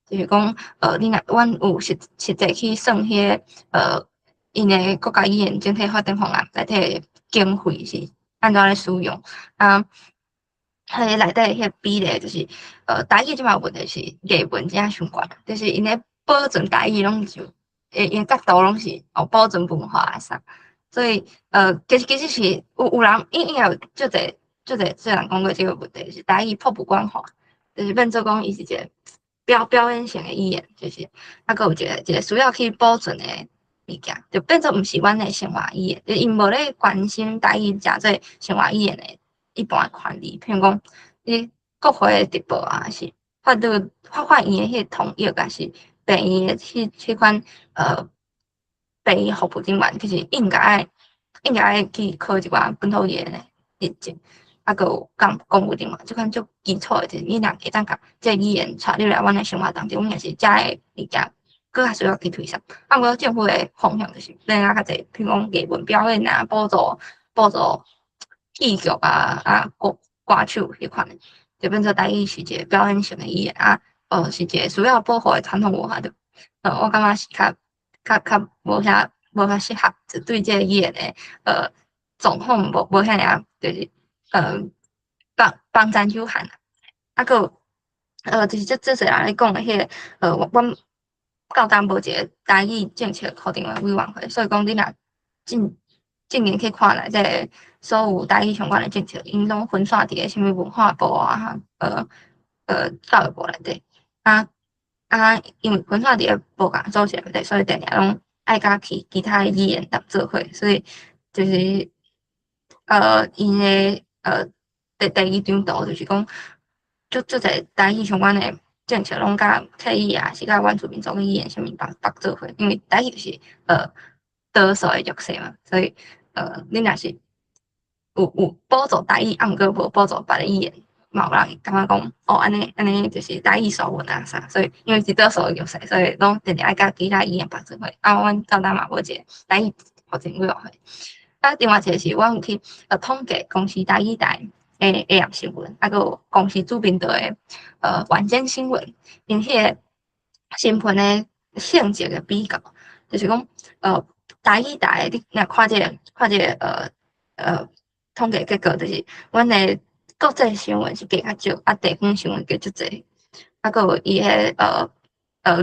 就是講，你若阮有實際去算彼個，𪜶的國家語言整體發展方案內底經費是按怎咧使用啊？彼個內底彼個比例就是，台語這擺問題是藝文真正傷懸，就是𪜶咧保存台語攏是，𪜶角度攏是哦保存文化啊啥，所以其實是有人應該有足濟足濟濟人講過這個問題，是台語博物館化，就是變做講伊是一個表演性的語言，就是啊，閣有一個需要去保存的物件，就變做毋是阮的生活語言，就𪜶無咧關心台語誠做生活語言的一般的權利，譬如講，你國會的直播啊，是法律法院的彼個統譯，抑是病院的彼款病院服務人員，其實應該愛去考一寡本土語言的認證，啊，閣有講公務人員，這款足基礎的，就是你若會當共這個語言帶入來阮的生活當中，阮也是遮個物件，閣較需要去推廣。啊，毋過政府的方向就是變啊較濟，譬如講藝文表演啊，補助戲劇啊，啊歌手彼款的，就變做台語是一個表演性的語言啊，是一個需要保護的傳統文化，就我感覺是較無遐適合，就對這個語言的狀況無遐爾，就是幫贊有限。啊，閣有就是這濟人咧講的彼個，阮到今無一個台語政策確定的委員會，所以講你若進前去看內底所有台語相關的政策，𪜶攏分散佇個啥物文化部啊，教育部內底。啊，因為分散佇個無仝組織內底，所以定定攏愛佮其他語言搭做伙，所以就是𪜶的第二張圖就是講，足濟台語相關的政策攏佮客語啊，是佮原住民族語言啥物縛做伙，因為台語就是多數的弱勢嘛，所以你若是有補助台語，啊毋過無補助別个語言，嘛有人會感覺講，哦，按呢就是台語輸穩啊啥，所以因為是多數的弱勢，所以攏定定愛佮其他語言縛做伙。啊，阮到今嘛無一個台語發展委員會。啊，另外一個是阮有去統計公視台語台的 AM 新聞，啊，閣有公視主頻道的晚間新聞，𪜶彼個新聞的性質的比較，就是講台語台你若看這個統計結果，就是阮的國際新聞是加較少，啊地方新聞加足濟，啊閣有伊彼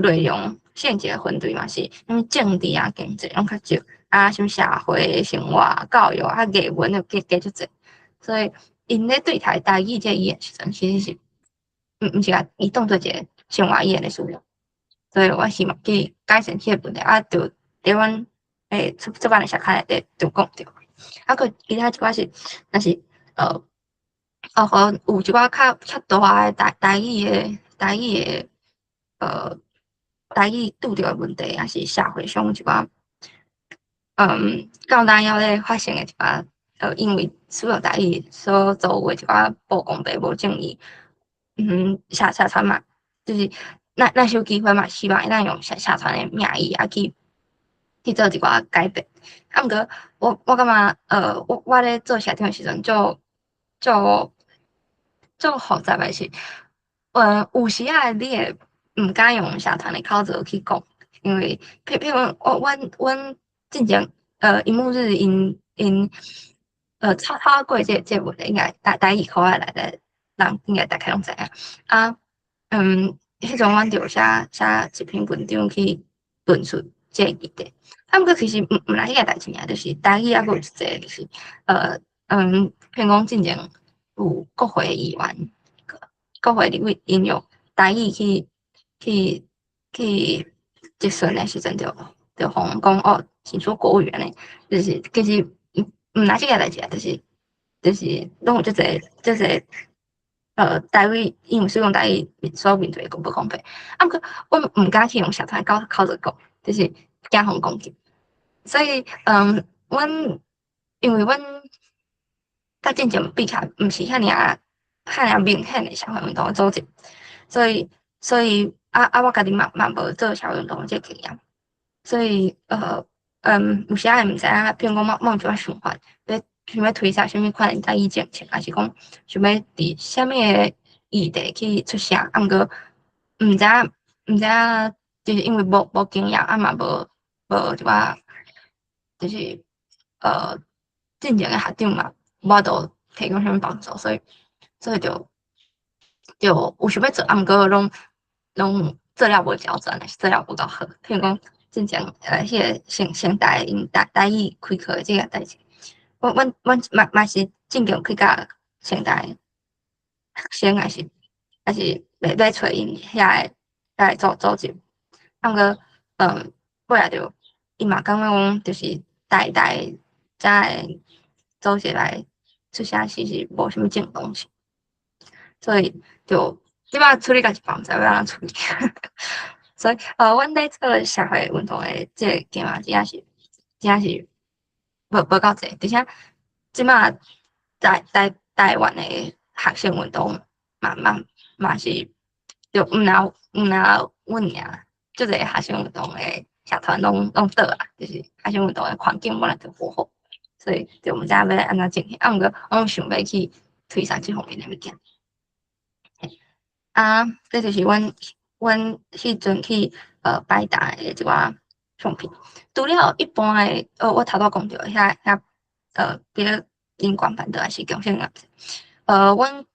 內容性質的分類嘛是，啥物政治啊、經濟攏較少，啊啥物社會生活、教育啊、藝文就加足濟，所以𪜶咧對待台語這個語言時陣，其實是毋是共伊當做一個生活語言的使用，所以我希望去改善這個問題，啊，就佇阮出版的社刊內底就講著，啊，閣其他一寡是，若是哦，有一寡較大的台語拄著的問題，抑是社會上一寡，到今猶咧發生的一寡，因為使用台語所造成的一寡無公平、無正義，社團嘛，就是若是有機會嘛，希望會當用社團的名義啊去做一寡改變。啊，毋過我感覺，我咧做社長的時陣，足複雜的是，有時仔你會毋敢用社團的口座去講，因為譬如我阮進前，螢幕日𪜶吵過這個問題，應該台語科仔內底人應該大概攏知影。啊，彼陣阮就有寫一篇文章去論述這個議題。啊，毋過其實毋若彼個代誌爾，就是台語猶閣有一個就是，譬如講進前有國會議員、國會立委𪜶用台語去質詢的時陣，就予人講哦，請說國語按呢，就是其實毋若這個代誌啊，就是攏有足濟足濟，台語因為使用台語所面對的無公平。啊，毋過阮毋敢去用社團口座講，就是驚予人攻擊。所以，阮因為阮佮進前比起來，毋是遐爾啊遐爾明顯的社會運動的組織，所以我家己嘛無做社會運動的這個經驗，所以有時會毋知影，比如講我有一寡想法，欲想欲推捒啥物款的台語政策，抑是講想欲佇啥物的議題去出聲，啊，毋過毋知影，就是因為無經驗，啊嘛無一寡，就是進前的學長嘛，無法度提供啥物幫助，所以就有想欲做，啊，毋過攏做了無周全，抑是做了無夠好。譬如講，進前彼個成大𪜶台語開課的這個代誌，阮嘛是進前去共成大學生，抑是欲揣𪜶遐个組織，啊，毋過尾仔就伊嘛感覺講，就是台大遮的組織來出聲是無啥物正當性，所以就這擺處理甲一半，毋知欲按怎處理。所以阮咧做社會運動的這個經驗，真正是無夠濟，而且這擺台灣的學生運動嘛是，就毋若阮爾，足濟學生運動的社團攏倒啊，就是學生運動的環境本來就無好，所以就毋知影欲按怎進行。啊，毋過我攏想欲去推捒這方面的物件。啊，這就是阮彼陣去擺檔的一寡相片。除了一般的，我頭拄講著遐比如林冠辦的，抑是共性戀，阮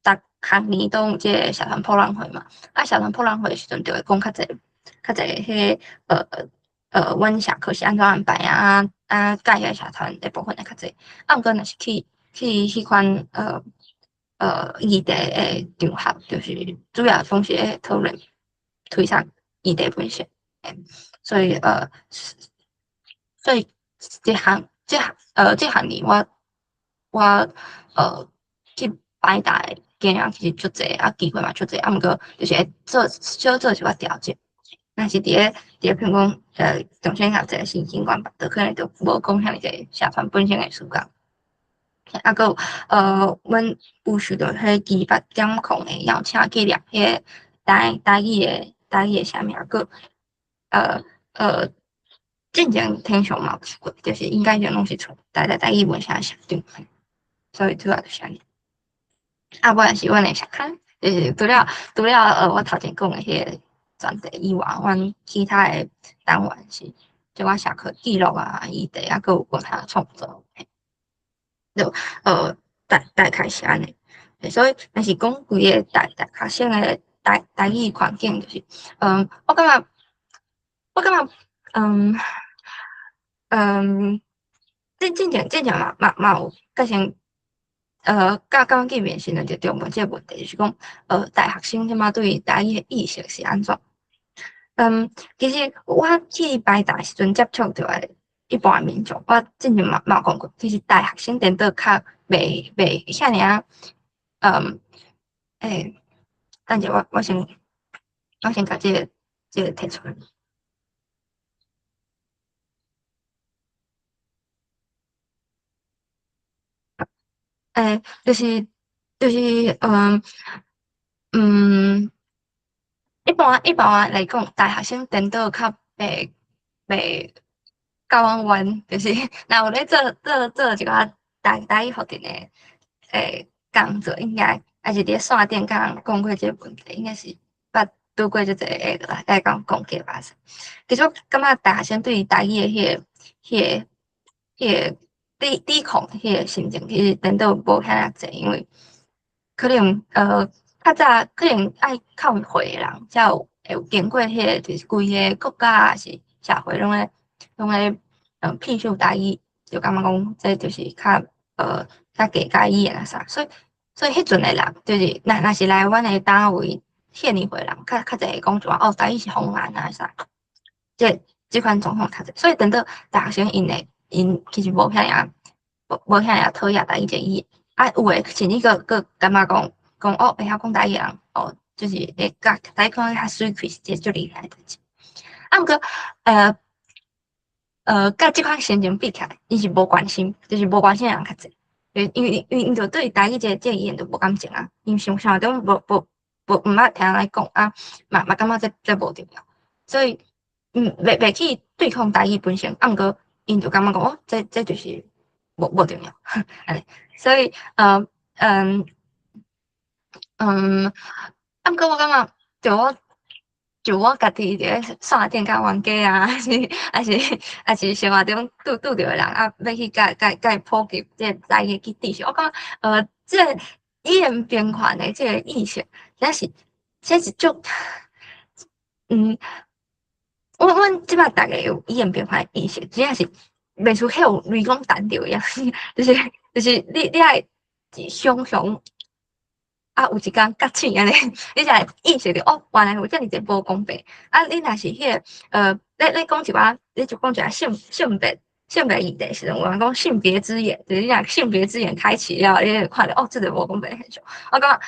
逐學年都有這個社團博覽會嘛，啊，社團博覽會的時陣就會講較濟彼個阮社課是按怎安排啊，啊，佮遐社團的部分會較濟。啊，毋過若是去彼款議題的場合，就是主要攏是咧討論推捒議題本身。所以這學年我去擺檔的經驗其實足濟，啊，機會嘛足濟，啊，毋過就是會做小做一寡調整。若是佇咧，譬如講，中心學者是警官，就可能就無講遐爾濟社團本身的時間。啊，閣有阮有受著彼個8.0的邀請去念彼個台語的啥物，閣進前天祥嘛有去過，就是應該就攏是覷台語文社社長，所以主要就是按呢。啊，尾仔是阮的社刊，就是除了我頭前講的彼個專題以外，阮其他的單元是一寡社課記錄啊、議題啊，閣有其他創作。就大概是按呢。所以若是講規個大學生的台語環境，就是，我感覺，進前嘛有甲先，佮阮見面時陣就著問這個問題，就是講，大學生這擺對台語的意識是按怎？其實我去台大時陣接觸著的一般民眾，我之前嘛有講過，其實大學生顛倒較袂遐爾仔，等下我先共這個提出來。就是，一般來講，大學生顛倒較袂佮阮冤，就是若有咧做一寡台語學陣的工作，應該抑是佇咧線頂佮人講過這個問題，應該是捌拄過足濟會講講過吧。其實我感覺大學生對台語的彼個抵抗彼個心情，其實顛倒無遐爾濟，因為可能較早可能愛較有歲的人，才有會有經過彼個，就是規個國家抑是社會攏咧聘受台語，就感覺講這就是較低階語言啊啥，所以彼陣的人，就是若是來阮的單位獻年會的人，較濟會講一寡哦，台語是方言啊啥，這款狀況較濟，所以等到大學生𪜶的𪜶其實無遐爾討厭台語這個語言，啊有的甚至閣感覺講哦，會曉講台語的人哦，就是會佮台語講較媠氣，是一個足厲害的代誌。啊，毋過佮這款心情比起來，伊是無關心，就是無關心的人較濟。因為𪜶就對台語這個語言就無感情啊，𪜶想生活中無毋捌聽人來講啊，嘛感覺這無重要，所以袂去對抗台語本身，啊毋過𪜶就感覺講哦，這就是無重要，按呢，所以啊毋過我感覺就我家己佇咧線頂佮冤家啊，抑是生活中拄著的人啊，欲去共伊普及這個台語的知識，我感覺這個語言平權的這個意識，這是足，阮這擺逐个有語言平權的意識，真正是袂輸彼有雷公彈著一樣，就是你愛雄雄啊，有一工覺醒按呢，你才會意識著哦，原來有遮爾濟無公平。啊，你若是彼個咧講一寡，你就講一下性別議題時陣，有人講性別之眼，就是你若性別之眼開啟了，你會看著哦，這個無公平現象。我感覺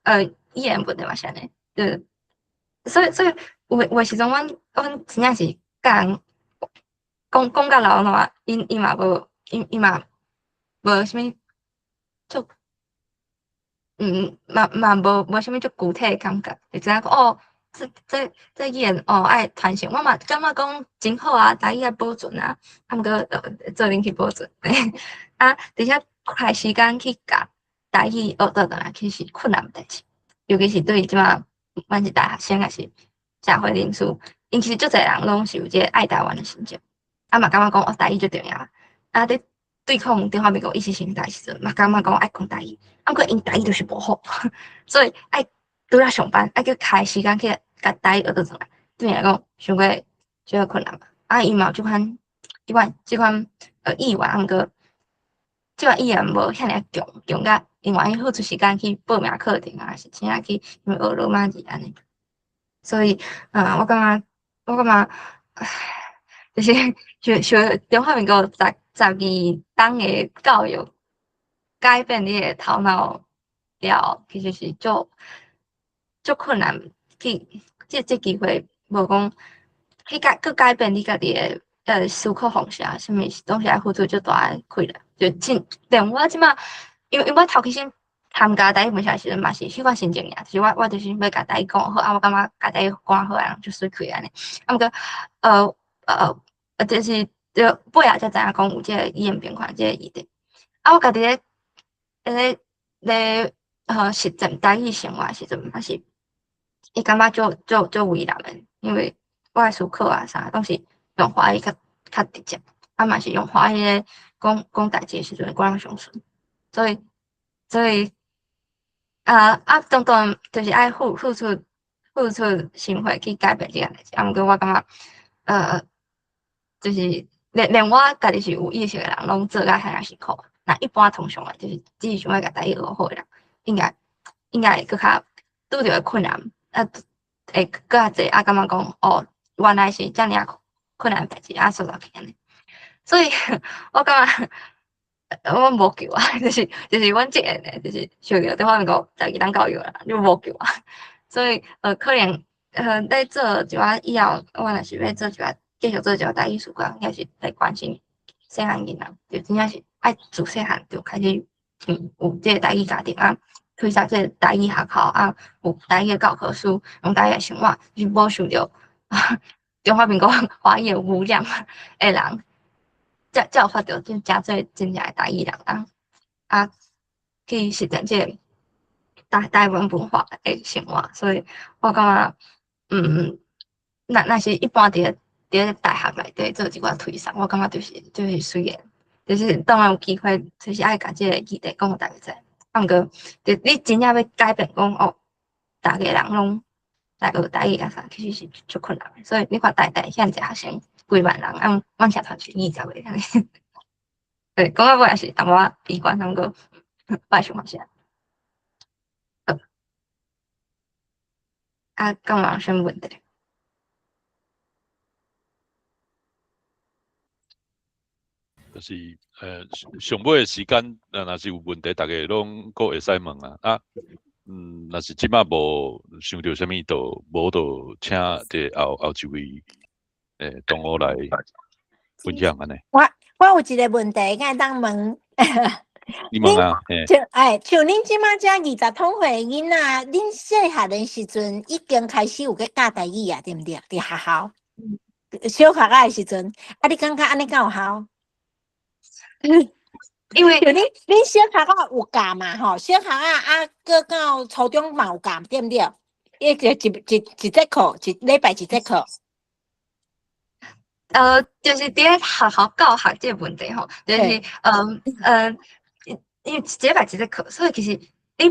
語言問題嘛是按呢，對，所以有的時陣，阮真正是共人講講甲老爛，𪜶嘛無啥物足。嘛無啥物足具體的感覺，就知影講哦，這語言哦愛傳承，我嘛感覺講真好啊，台語愛保存啊，啊毋過做陣去保存，啊，而且花時間去共台語學倒轉來，其實困難代誌，尤其是對這馬不管是大學生抑是社會人士，𪜶其實足濟人攏是有這個愛台灣的心情，啊嘛感覺講哦台語足重要，啊佇對抗中華民國意識形態時陣，嘛感覺講愛講台語，啊毋過𪜶台語就是無好，所以愛拄來上班，愛閣開時間去共台語學倒轉來，對𪜶來講傷過傷過困難嘛。啊，𪜶嘛有這款意願，啊毋過這款意願無遐爾仔強，強甲𪜶願意付出時間去報名課程啊，抑是請去啥物學羅馬字按呢。所以，我感覺，唉，就是受中華民國12冬的教育改變你的頭腦了，其實是足困難去這機會無講去閣改變你家己的思考方式啊，啥物總是愛付出足大的氣力。就真連我這馬，因為我頭開始參加台語文社的時陣嘛是彼款心情爾，就是我就是欲共台語講好，啊我感覺共台語講好啊，足媠氣按呢。啊毋過，就是著尾仔才知影講有這個語言平權這個議題。啊，我家己咧實踐台語生活的時陣嘛是，會感覺足為難的，因為我的思考啊啥攏是用華語較直接，啊嘛是用華語咧講講代誌的時陣，我攏上順，所以當然就是愛付出心血去改變這件代誌，啊毋過我感覺，就是連我家己是有意識的人，攏做甲遐爾辛苦，若一般通常的，就是只是想欲共台語學好的人，應該會閣較拄著的困難，啊，會閣較濟，啊，感覺講哦，原來是遮爾仔困難的代誌，啊，做落去按呢。所以我感覺我無救啊，就是阮這個呢，就是受著中華民國12冬教育啦，就無救啊。所以可能咧做一寡以後，我若是欲做一寡繼續做一寡台語思考，應該是來關心細漢囡仔，就真正是愛自細漢就開始有這個台語家庭啊，推捒這個台語學校啊，有台語的教科書，用台語來生活，就是無受著中華民國華語污染的人，才有法度真誠做真正的台語人啊，啊，去實踐這個台灣文化的生活，所以我感覺，若是一般佇咧大學內底做一寡推捒，我感覺就是隨緣，就是當然有機會，就是愛共這個議題講予逐家知。啊，毋過，就你真正欲改變講哦，逐个人攏來學台語啊啥，其實是足困難的。所以你看台大遐濟學生幾萬人，啊，阮社團是20個按呢。對，講到尾也是淡薄仔悲觀，毋過我的想法是按呢。好。啊，敢有人啥物問題？就是上尾的時間，若是有問題，逐家攏閣會使問啊。啊，若是這馬無想著啥物，就無就請這後一位同學來分享按呢。我有一個問題，敢會當問？你問啊，嘿。像哎，像恁這馬遮20通歲囡仔，恁細漢的時陣已經開始有去教台語啊，對毋對？佇學校，小學仔的時陣，啊，你感覺按呢敢有效？因為像恁小學仔有教嘛吼？小學仔啊，閣到初中嘛有教，對毋對？一個一節課，一禮拜一節課。就是佇咧學校教學這個問題吼，就是因為一禮拜一節課，所以其實你欲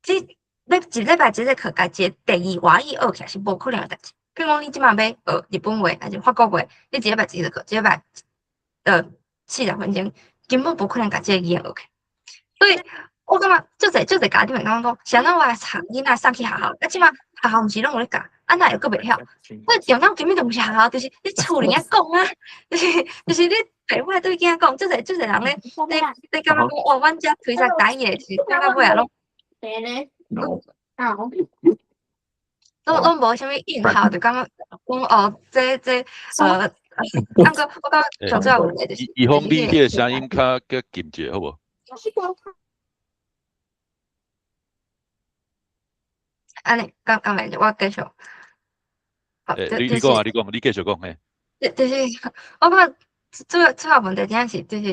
這欲一禮拜一節課，共一個第二外語學起來是無可能的代誌。比如講，你這馬欲學日本話還是法國話，你一禮拜一節課，一禮拜40分鐘，根本無可能共這個語言學起來。所以我感覺足濟足濟家長會感覺講，是按怎我送囡仔送去學校，啊，這馬學校毋是攏有咧教，啊，哪會閣袂曉？所以重點根本就毋是學校，就是你厝裡遐講啊，就是你爸母對囝仔講，足濟足濟人咧感覺講，哇，阮遮推捒台語的，是感覺尾仔攏攏無啥物印象，就感覺講哦，這，啊，毋過我感覺最主要問題就是，伊方你彼個聲音較近一下，好無？按呢，敢袂我繼續。欸，你講啊，你講，你繼續講嘿。就是我感覺主要問題真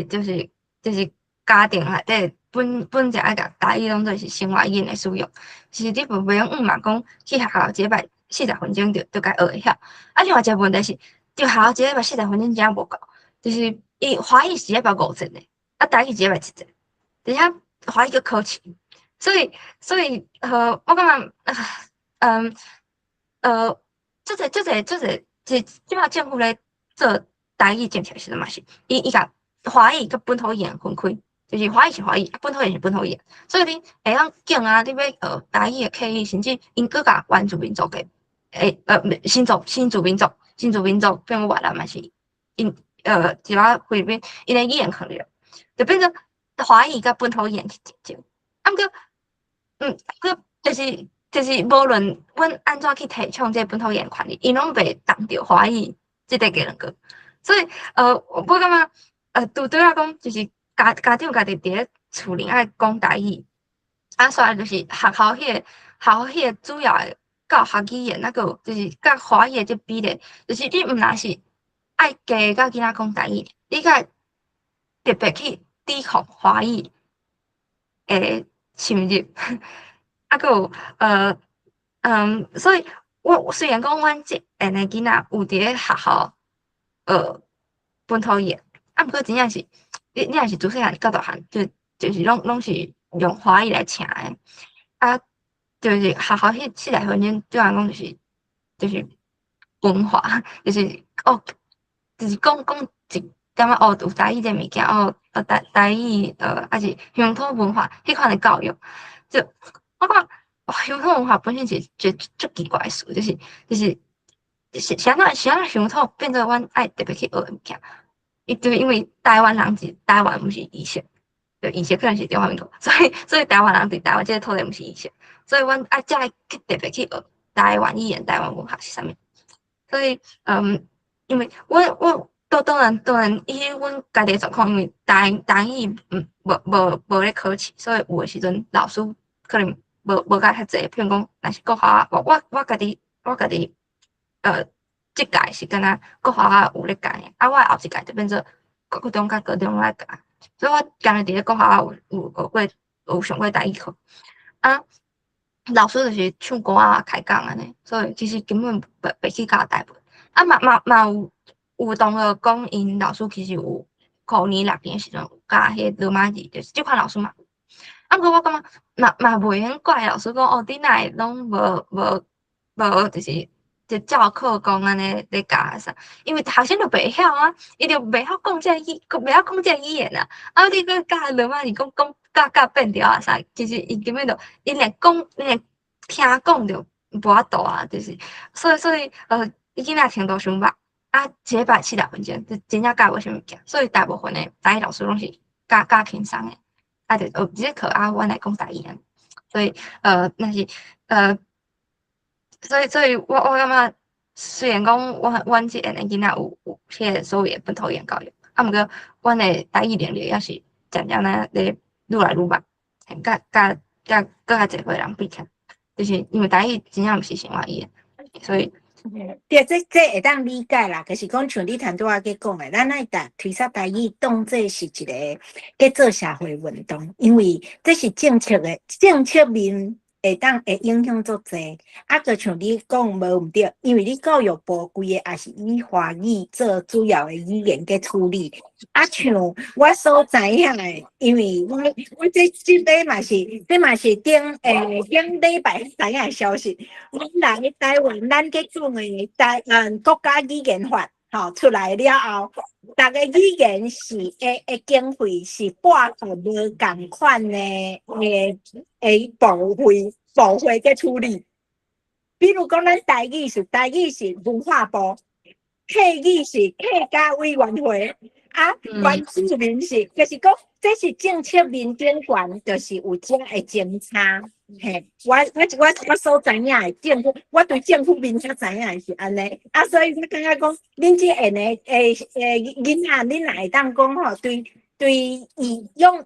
正是就是家庭內底本就愛共台語當做是生活語言的使用，是你袂用毋嘛講去學校一禮拜40分鐘就共學會曉。啊，另外一個問題是，佇學校一禮拜四十分鐘真正無夠，就是伊華語是一禮拜5節的，啊台語一禮拜一節，而且華語閣考試，所以我感覺，足濟足濟足濟，這這馬政府咧做台語政策的時陣嘛是，伊共華語佮本土語言分開，就是華語是華語，本土語言是本土語言，所以你會當揀啊，你欲學台語的客語，甚至𪜶閣共原住民族的，欸，新住民族，比如越南嘛是，𪜶一寡菲律賓，𪜶的語言可能就變做華語佮本土語言去競爭，啊，毋過，閣就是無論阮按怎去提倡這個本土語言權利，𪜶攏袂動著華語這塊雞卵糕，所以我感覺對我講，就是家長家己佇咧厝裡愛講台語，啊，煞來就是學校彼個主要的教學語言，啊閣有就是佮華語的這比例，就是你毋若是愛加共囡仔講台語，你閣特別去抵抗華語的侵入。啊，閣有所以我雖然講阮這下的囡仔有佇咧學校學本土語言，啊，毋過真正是你若是自細漢到大漢，就是攏是用華語來請的，啊，就是學校彼40分鐘對我來講就是文化，就是哦，就是講講一點仔哦，有台語這物件哦，台語抑是鄉土文化彼款的教育，就我感覺鄉土文化本身是一個足奇怪的事，就是啥物鄉土變做阮愛特別去學的物件，伊就因為台灣人佇台灣毋是異色，就異色可能是中華民國，所以台灣人佇台灣這個土地毋是異色，所以阮愛才愛去特別去學台灣語言、台灣文化是啥物。所以，因為我當然以阮家己的狀況，因為台語無咧考試，所以有的時陣老師可能無教較濟，譬如講，若是國校，我家己，這屆是敢若國校有咧教的，啊，我後一屆就變做國中佮高中來教，所以我敢若佇咧國校有學過，有上過台語課，啊，老師就是唱歌啊、開講按呢，所以其實根本袂去教大部分，啊嘛有同學講，𪜶老師其實有舊年6年的時陣有教彼個羅馬字，就是這款老師嘛。啊，毋過我感覺嘛袂用怪老師講哦，你哪會攏無就是就照課綱按呢咧教啥？因為學生就袂曉啊，伊就袂曉講這個語，袂曉講這個語言啊。啊，你閣教羅馬字，講講教教變調啊啥？其實伊根本就伊連講，伊連聽講就無法度啊，就是所以，伊囡仔程度傷捌，啊，一禮拜40分鐘，就真正教無啥物件，所以大部分的台語老師攏是教教輕鬆的。啊，就學一節課啊，阮來講台語按呢，所以若是所以我感覺雖然講阮這下的囡仔有彼個所謂的本土語言教育，啊，毋過阮的台語能力猶是漸漸仔咧愈來愈慢，佮佮佮閣較濟歲人比起來，就是因為台語真正毋是生活語言，所以。對，這會當理解啦。就是講像你頭拄仔去講的，咱愛共推捒台語當做是一个去做社會運動，因為這是政策的政策面會當會影響足濟。啊，閣像你講無毋對，因為你教育部規个也是以華語做主要的語言去處理。啊，像我所知影的，因為我這擺嘛是，這嘛是頂禮拜知影的消息。阮來台灣，咱去講的國家語言法吼出來了後，逐个語言是會經費是撥予無仝款的部會去處理。比如講，咱台語是文化部，客語是客家委員會。啊，原住民是，就是講，這是政策面頂懸，就是有這个政策。嘿，我所知影的政府，我對政府面才知影的是按呢。啊，所以我感覺講，恁這下的囡仔，恁若會當講吼，對伊用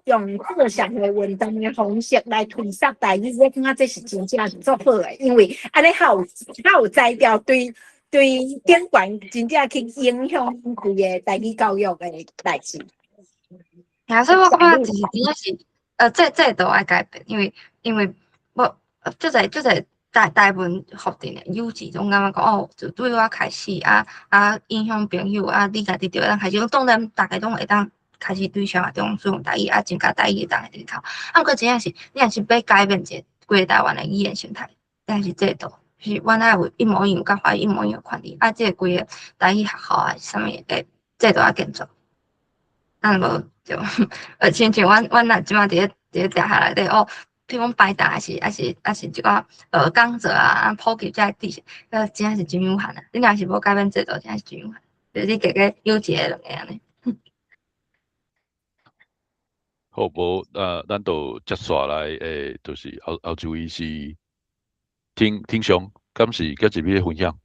做社會運動的方式來推捒台語，我感覺這是真正是足好的，因為按呢較有才調對。對頂懸真正去影響規个台語教育的代誌。啊，所以我感覺就是真正是，制度愛改變，因為我足濟足濟大部分學陣的幼稚攏感覺講哦，就對我開始啊影響朋友啊，你家己就會當開始，當然逐家攏會當開始對生活中使用台語啊，增加台語的人裡頭。啊，毋過真正是，你若是欲改變一个規个台灣的語言生態，但是制度。是阮愛有一模一樣，佮華語一模一樣的權利，啊，這個規个台語學校啊，啥物的制度愛建設。啊，無就，親像阮若這擺佇咧大學內底哦，譬如講排答還是一寡講座啊，普及這个知識，真正是真有限啊！你若是無改變制度，真正是真有限。就是你加加有一个兩个按呢。好，無，咱就接紲來，就是後一位是聽上，敢是閣一位分享？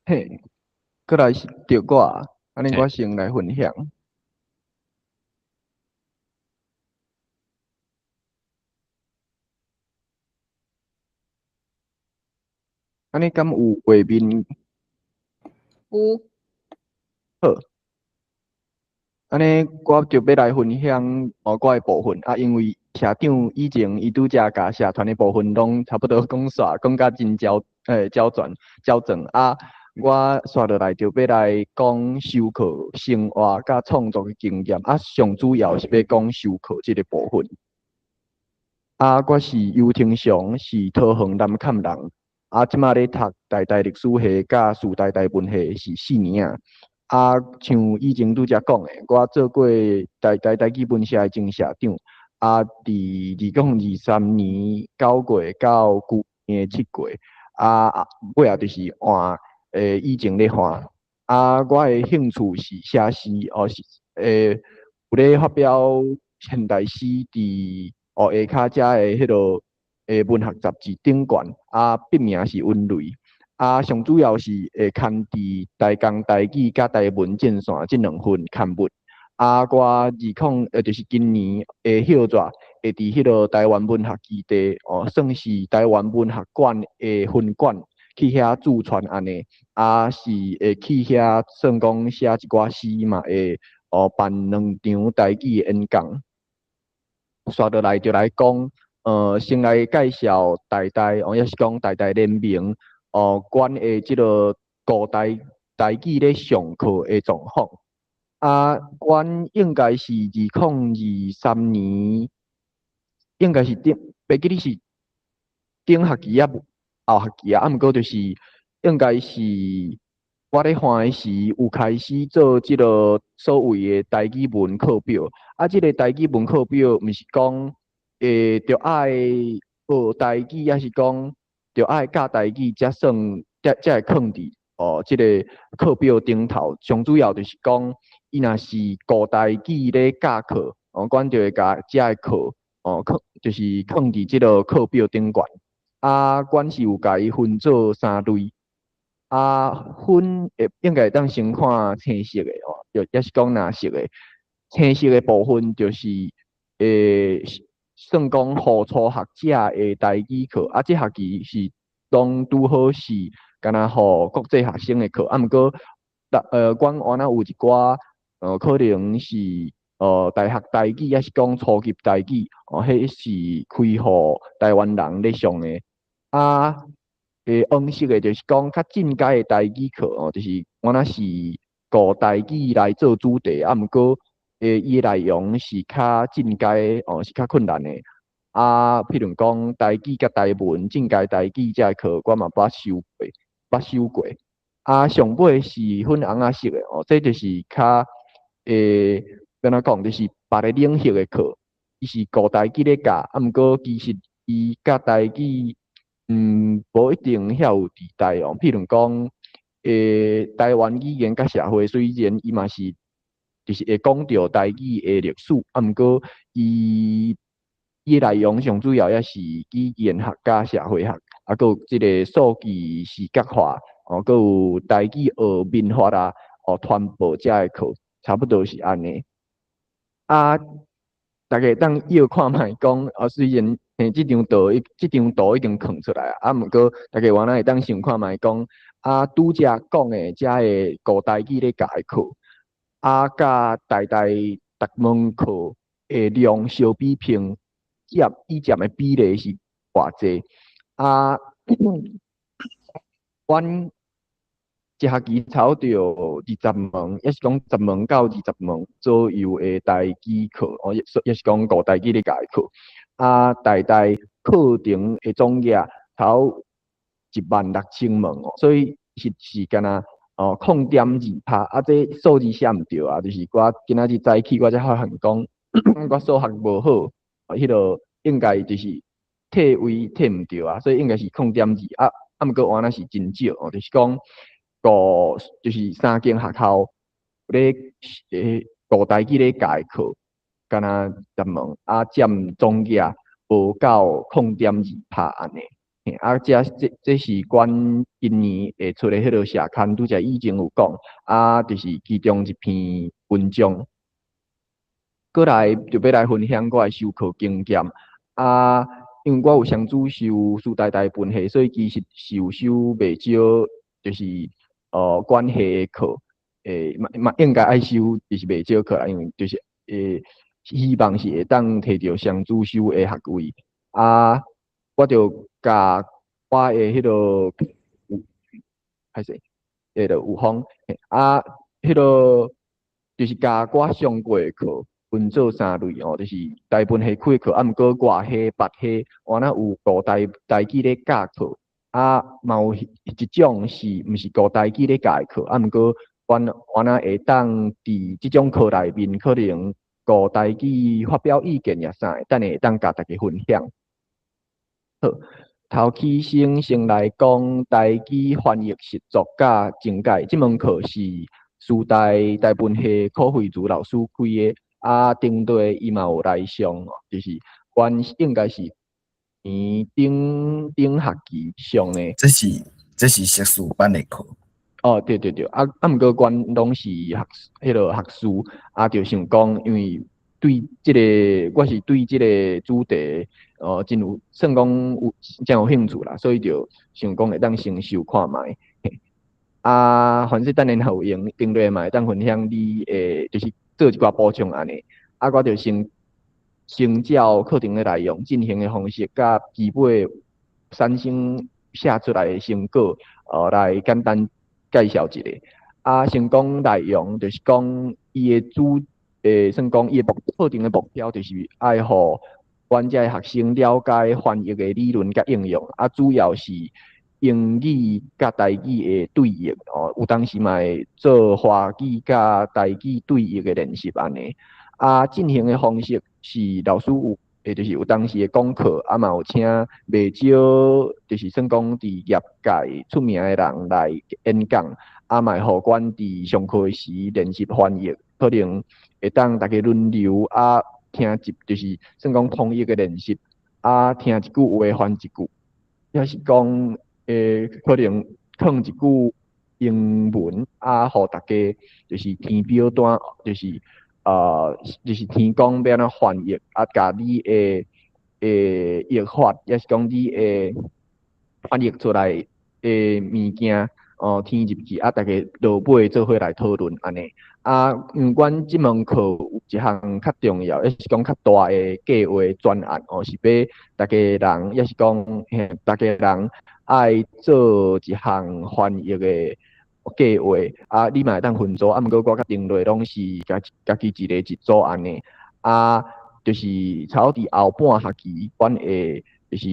嘿，閣來是著我，按呢我先來分享。按呢敢有畫面？有。好。按呢，我就欲來分享我的部分啊，因為社長以前伊拄才共社團的部分攏差不多講煞，講甲真周全啊。我紲落來就欲來講修課生活佮創作的經驗啊，上主要是欲講修課這个部分。啊，我是游廷祥，是桃園南崁人。啊，這馬咧讀台大歷史系佮師大台文系是4年啊。啊，像以前拄才講的，我做過台語文社的前社長。啊，佇2023年9月到舊年7月，啊，尾仔就是換以前咧換。啊，我的興趣是寫詩，哦是有咧發表現代詩佇下跤遮的彼落文學雜誌頂懸，啊，筆名是溫雷。啊，上主要是會刊佇台江台語佮台文戰線這兩份刊物。啊，我二空就是今年的歇熱會佇彼落台灣文學基地哦，算是台灣文學館的分館去遐駐村按呢。啊，是會去遐算講寫一寡詩嘛，會辦兩場台語的演講。紲落來就來講，先來介紹台大，哦，抑是講台大聯盟。哦，阮的這个古代台語咧上課的狀況。啊，阮應該是2023年，應該是頂，袂記得是頂學期抑後學期啊。啊，毋過就是應該是我咧換的時有開始做這个所謂的台語文課表。啊，這个台語文課表毋是講著愛學台語，抑是講著愛教台語才算，才會囥佇這个課表頂頭。上主要就是講，伊若是古台語咧教課，阮就會共遮个課，囥就是囥佇這个課表頂懸。啊，阮是有共伊分做三類。啊，分會應該會當先看青色的哦，就抑是講藍色的。青色的部分就是算講予初學者的台語課，啊，這學期是攏拄好是敢若予國際學生的課，啊，毋過，阮原來有一寡可能是大學台語，抑是講初級台語，哦，彼是開予台灣人咧上的。啊，黃色的就是講較進階的台語課哦，就是原來是古台語來做主題，啊，毋過伊的內容是較進階哦，是較困難的。啊，譬如講台語佮台文進階台語這个課，我嘛捌修過，捌修過。啊，上尾是粉紅仔色的哦，這就是較按怎講，就是別个領域的課，伊是古台語咧教，啊，毋過其實伊佮台語無一定遐有佇代哦。譬如講，台灣語言佮社會，雖然伊嘛是就是會講著台語的歷史，啊，毋過伊的內容上主要抑是語言學佮社會學，啊，閣有這个數據視覺化，哦，閣有台語學民法啊，哦，傳播這个課，差不多是按呢。啊，大家會當臆看覓講，啊，雖然嘿，這張圖已經囥出來啊，啊，毋過大家原來會當想看覓講，啊，拄才講的這个古台語咧教的課，啊，佮台大逐門課的量相比拼，佔伊佔的比例是偌濟？啊，阮一學期差不多20門，抑是講10門到20門左右的台語課，哦，抑是講古台語咧教的課。啊，台大課程的總額差16,000門哦，所以是敢若哦0.2%，啊，這數字寫毋對啊，就是我今仔日早起我才發現講，我數學無好，彼落應該就是退位退毋對啊，所以應該是空點二啊，啊，毋過原來是真少哦，就是講五就是三間學校咧古台語咧教的課，敢若十門啊，佔總額無到0.2%按呢。啊，這是阮今年會出的彼个社刊，拄才以前有講，啊，就是其中一篇文章。過來就欲來分享我的修課經驗。啊，因為我有雙主修師大台文系，所以其實是有修袂少，就是關係的課，嘛嘛應該愛修，就是袂少課啦，因為就是希望是會當摕著雙主修的學位。啊，我就共我的彼个歹勢，彼个有風，啊，彼个就是共我上過的課分做三類哦，就是台文系開課，啊，毋過外系、別系，原來有古台台語咧教課，啊，嘛有一種是毋是古台語咧教的課，啊，毋過阮原來會當佇這種課內面，可能古台語發表意見也啥，等下會當共大家分享。好，頭起先先來講台語翻譯實作佮證解，這門課是師大台文系柯惠如老師開的，啊，頂底伊嘛有來上，就是阮應該是年頂頂學期上的。這是碩士班的課。哦，對對對，啊啊，毋過阮攏是學彼个學士，啊，就想講，因為對這个我是對這个主題，真有算講有真有興趣啦，所以就想講會當先修看覓。啊，反正等下若有閒，頂底嘛會當分享你的，就是做一寡補充按呢。啊，我就先照課程的內容進行的方式，佮基本產生寫出來的成果，來簡單介紹一下。啊，先講內容，就是講伊的主，算講伊的目課程的目標，就是愛予阮遮的學生了解翻譯的理論佮應用，啊，主要是英語佮台語的對譯哦，有當時嘛會做華語佮台語對譯的練習按呢。啊，進行的方式是老師有，就是有當時會講課，啊嘛有請袂少，就是算講佇業界出名的人來演講，啊嘛會予阮佇上課時練習翻譯，可能會當大家輪流啊聽一，就是算講統一的練習，啊聽一句話翻一句，抑是講可能囥一句英文，啊，予大家就是填表單，就是就是天講欲按怎翻譯，啊，共你的譯法，抑是講你的翻譯出來的物件，哦，添入去，啊，逐家落尾做伙來討論按呢。啊，因為阮這門課有一項較重要，抑是講較大的計劃專案，哦，是欲逐家人，抑是講嘿，逐家人愛做一項翻譯的計劃，啊，你嘛會當分組，啊，毋過我佮丁瑞攏是家家己一個一組按呢。啊，就是差不多佇後半學期，阮會就是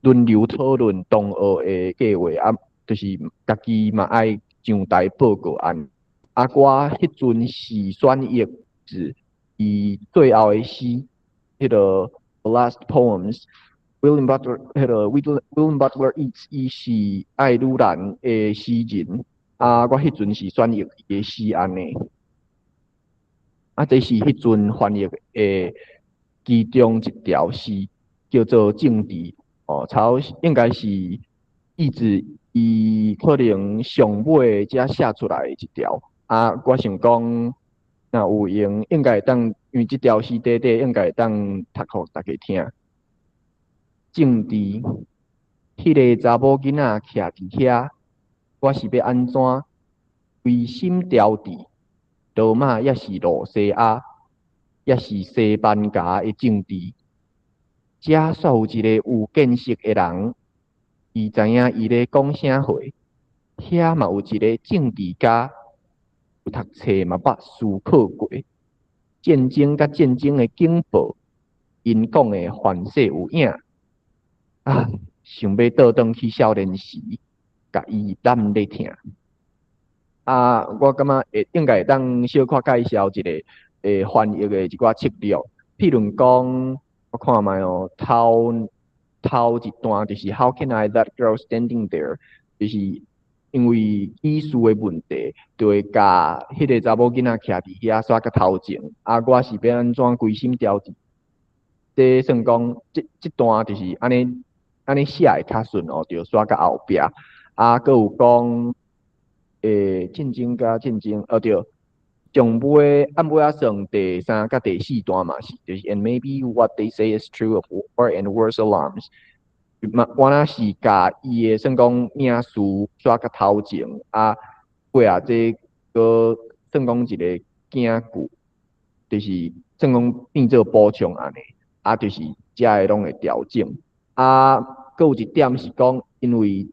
輪流討論同學的計劃，啊，就是家己嘛愛上台報告按。啊，我彼陣是選譯是伊最後的詩，彼個 The Last Poems，William Butler，彼個 William Butler Yeats 伊是愛爾蘭的詩人，啊，我彼陣是選譯伊的詩按呢。啊，這是彼陣翻譯的其中一條詩，叫做《政治》，哦，差不多應該是伊子伊可能上尾才寫出來的一條。啊，我想講，若有閒應該會當，因為這條詩短短，應該會當讀予大家聽。政治，彼個查某囡仔徛佇遐，我是欲按怎規心調治？羅馬抑是露西亞，抑是西班牙的政治？遮煞有一个有見識的人，伊知影伊咧講啥話。遐嘛有一个政治家，有讀冊嘛捌思考過，戰爭佮戰爭的警報，𪜶講的凡勢有影。啊，想欲倒轉去少年時，共伊攬咧疼。啊，我感覺會應該會當小可介紹一个翻譯的一寡策略，譬如講，我看覓哦，頭頭一段就是 How can I that girl standing there，就是因為語序的問題，就會共彼个查某囡仔徛佇遐煞較頭前，啊，我是欲按怎規心調治？這算講，這段就是按呢按呢寫會較順哦，就煞較後壁。啊，閣有講，戰爭佮戰爭，哦對，上尾按尾仔算第三佮第四段嘛是，就是 And maybe what they say is true of war and war's alarms。嘛，我若是共伊的算講名詞煞較頭前，啊，尾仔這閣算講一个警句，就是算講變做補充按呢，啊，就是遮个攏會調整。啊，閣有一點是講，因為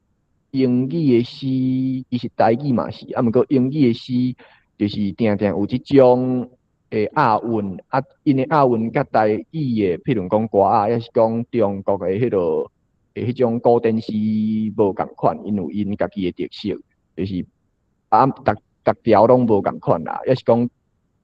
英語的詩，其實台語嘛是，啊，毋過英語的詩就是定定有這種的押韻，啊，𪜶的押韻佮台語的，譬如講歌仔，抑是講中國的彼个的彼種古典詩無仝款，𪜶有𪜶家己的特色，就是啊，逐逐條攏無仝款啦，抑是講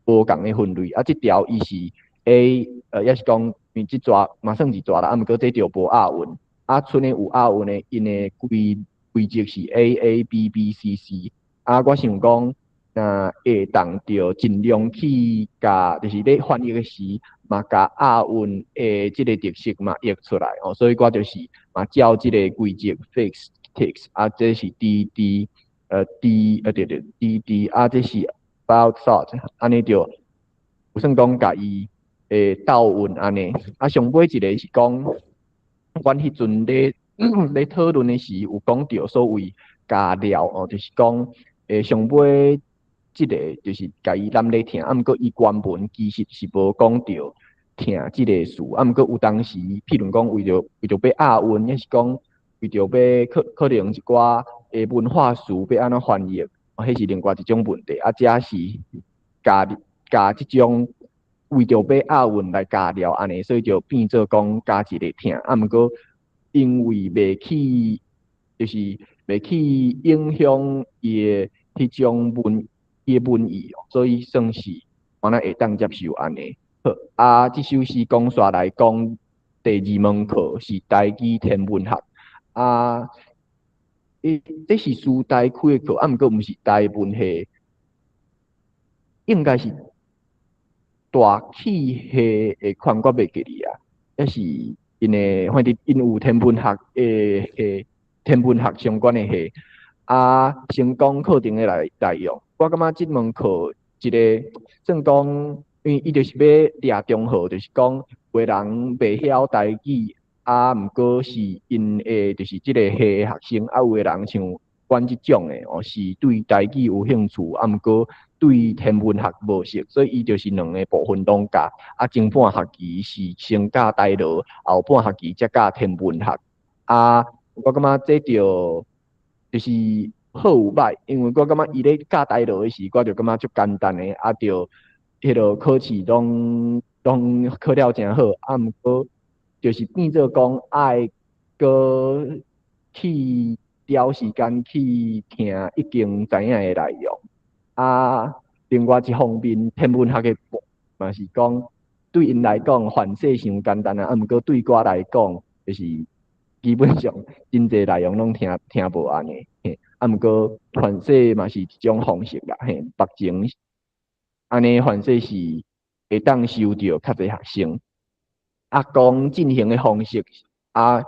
無仝的分類。啊，這條伊是 A，抑是講因為這逝嘛算一逝啦，啊，毋過這條無押韻，啊，賰的有押韻的，𪜶的規規則是 A A B B C C。啊，我想講，若會當著盡量去共，就是咧翻譯的時，嘛共押韻的這个特色嘛譯出來哦，所以我就是嘛照這个規則 fixed ticks，啊，這是 D D，D，對對 D D，啊，這是 about thought，按呢就有算講共伊鬥韻按呢。啊，上尾一个是講，阮彼陣咧討論的時有講著所謂加料哦，就是講上尾這个就是共伊攬咧疼，啊，毋過伊原文其實是無講著疼這个詞，啊，毋過有當時，譬如講為著欲押韻，抑是講為著欲可能一寡文化詞欲按怎翻譯，彼是另外一種問題。啊，這是共共這種為著欲押韻來加料按呢，所以就變做講加一个疼。啊，毋過因為袂去，就是袂去影響伊的彼種文伊的文意，所以算是敢若會當接受按呢。好，啊，這首詩講煞來講，第二門課是台語天文學。啊，這是師大開的課，啊，毋過毋是台文系，應該是大氣系的款，我袂記得啊。抑是𪜶的，反正𪜶有天文學的系，天文學相關的系。啊，先講課程的內容，我感覺這門課一个算講，因為伊就是欲掠中號，就是講有的人袂曉台語，啊，毋過是𪜶的，就是這個系的學生，啊，有的人像阮這種的哦，是對台語有興趣，啊，毋過對天文學無熟，所以伊就是兩个部分攏教。啊，前半學期是先教台羅，後半學期才教天文學。啊，我感覺這著就是好有歹，因為我感覺伊咧教台羅的時，我就感覺足簡單的，啊，著彼个考試攏攏考了誠好，啊，毋過就是變做講愛閣去調時間去聽已經知影的內容。啊，另外一方面，天文學的嘛是講對𪜶來講反射傷簡單啊，啊，毋過對我來講，就是基本上真濟內容攏聽聽無按呢。嘿，啊，毋過反射嘛是一種方式啦，嘿，目前按呢反射是會當收著較濟學生。啊，講進行的方式，啊，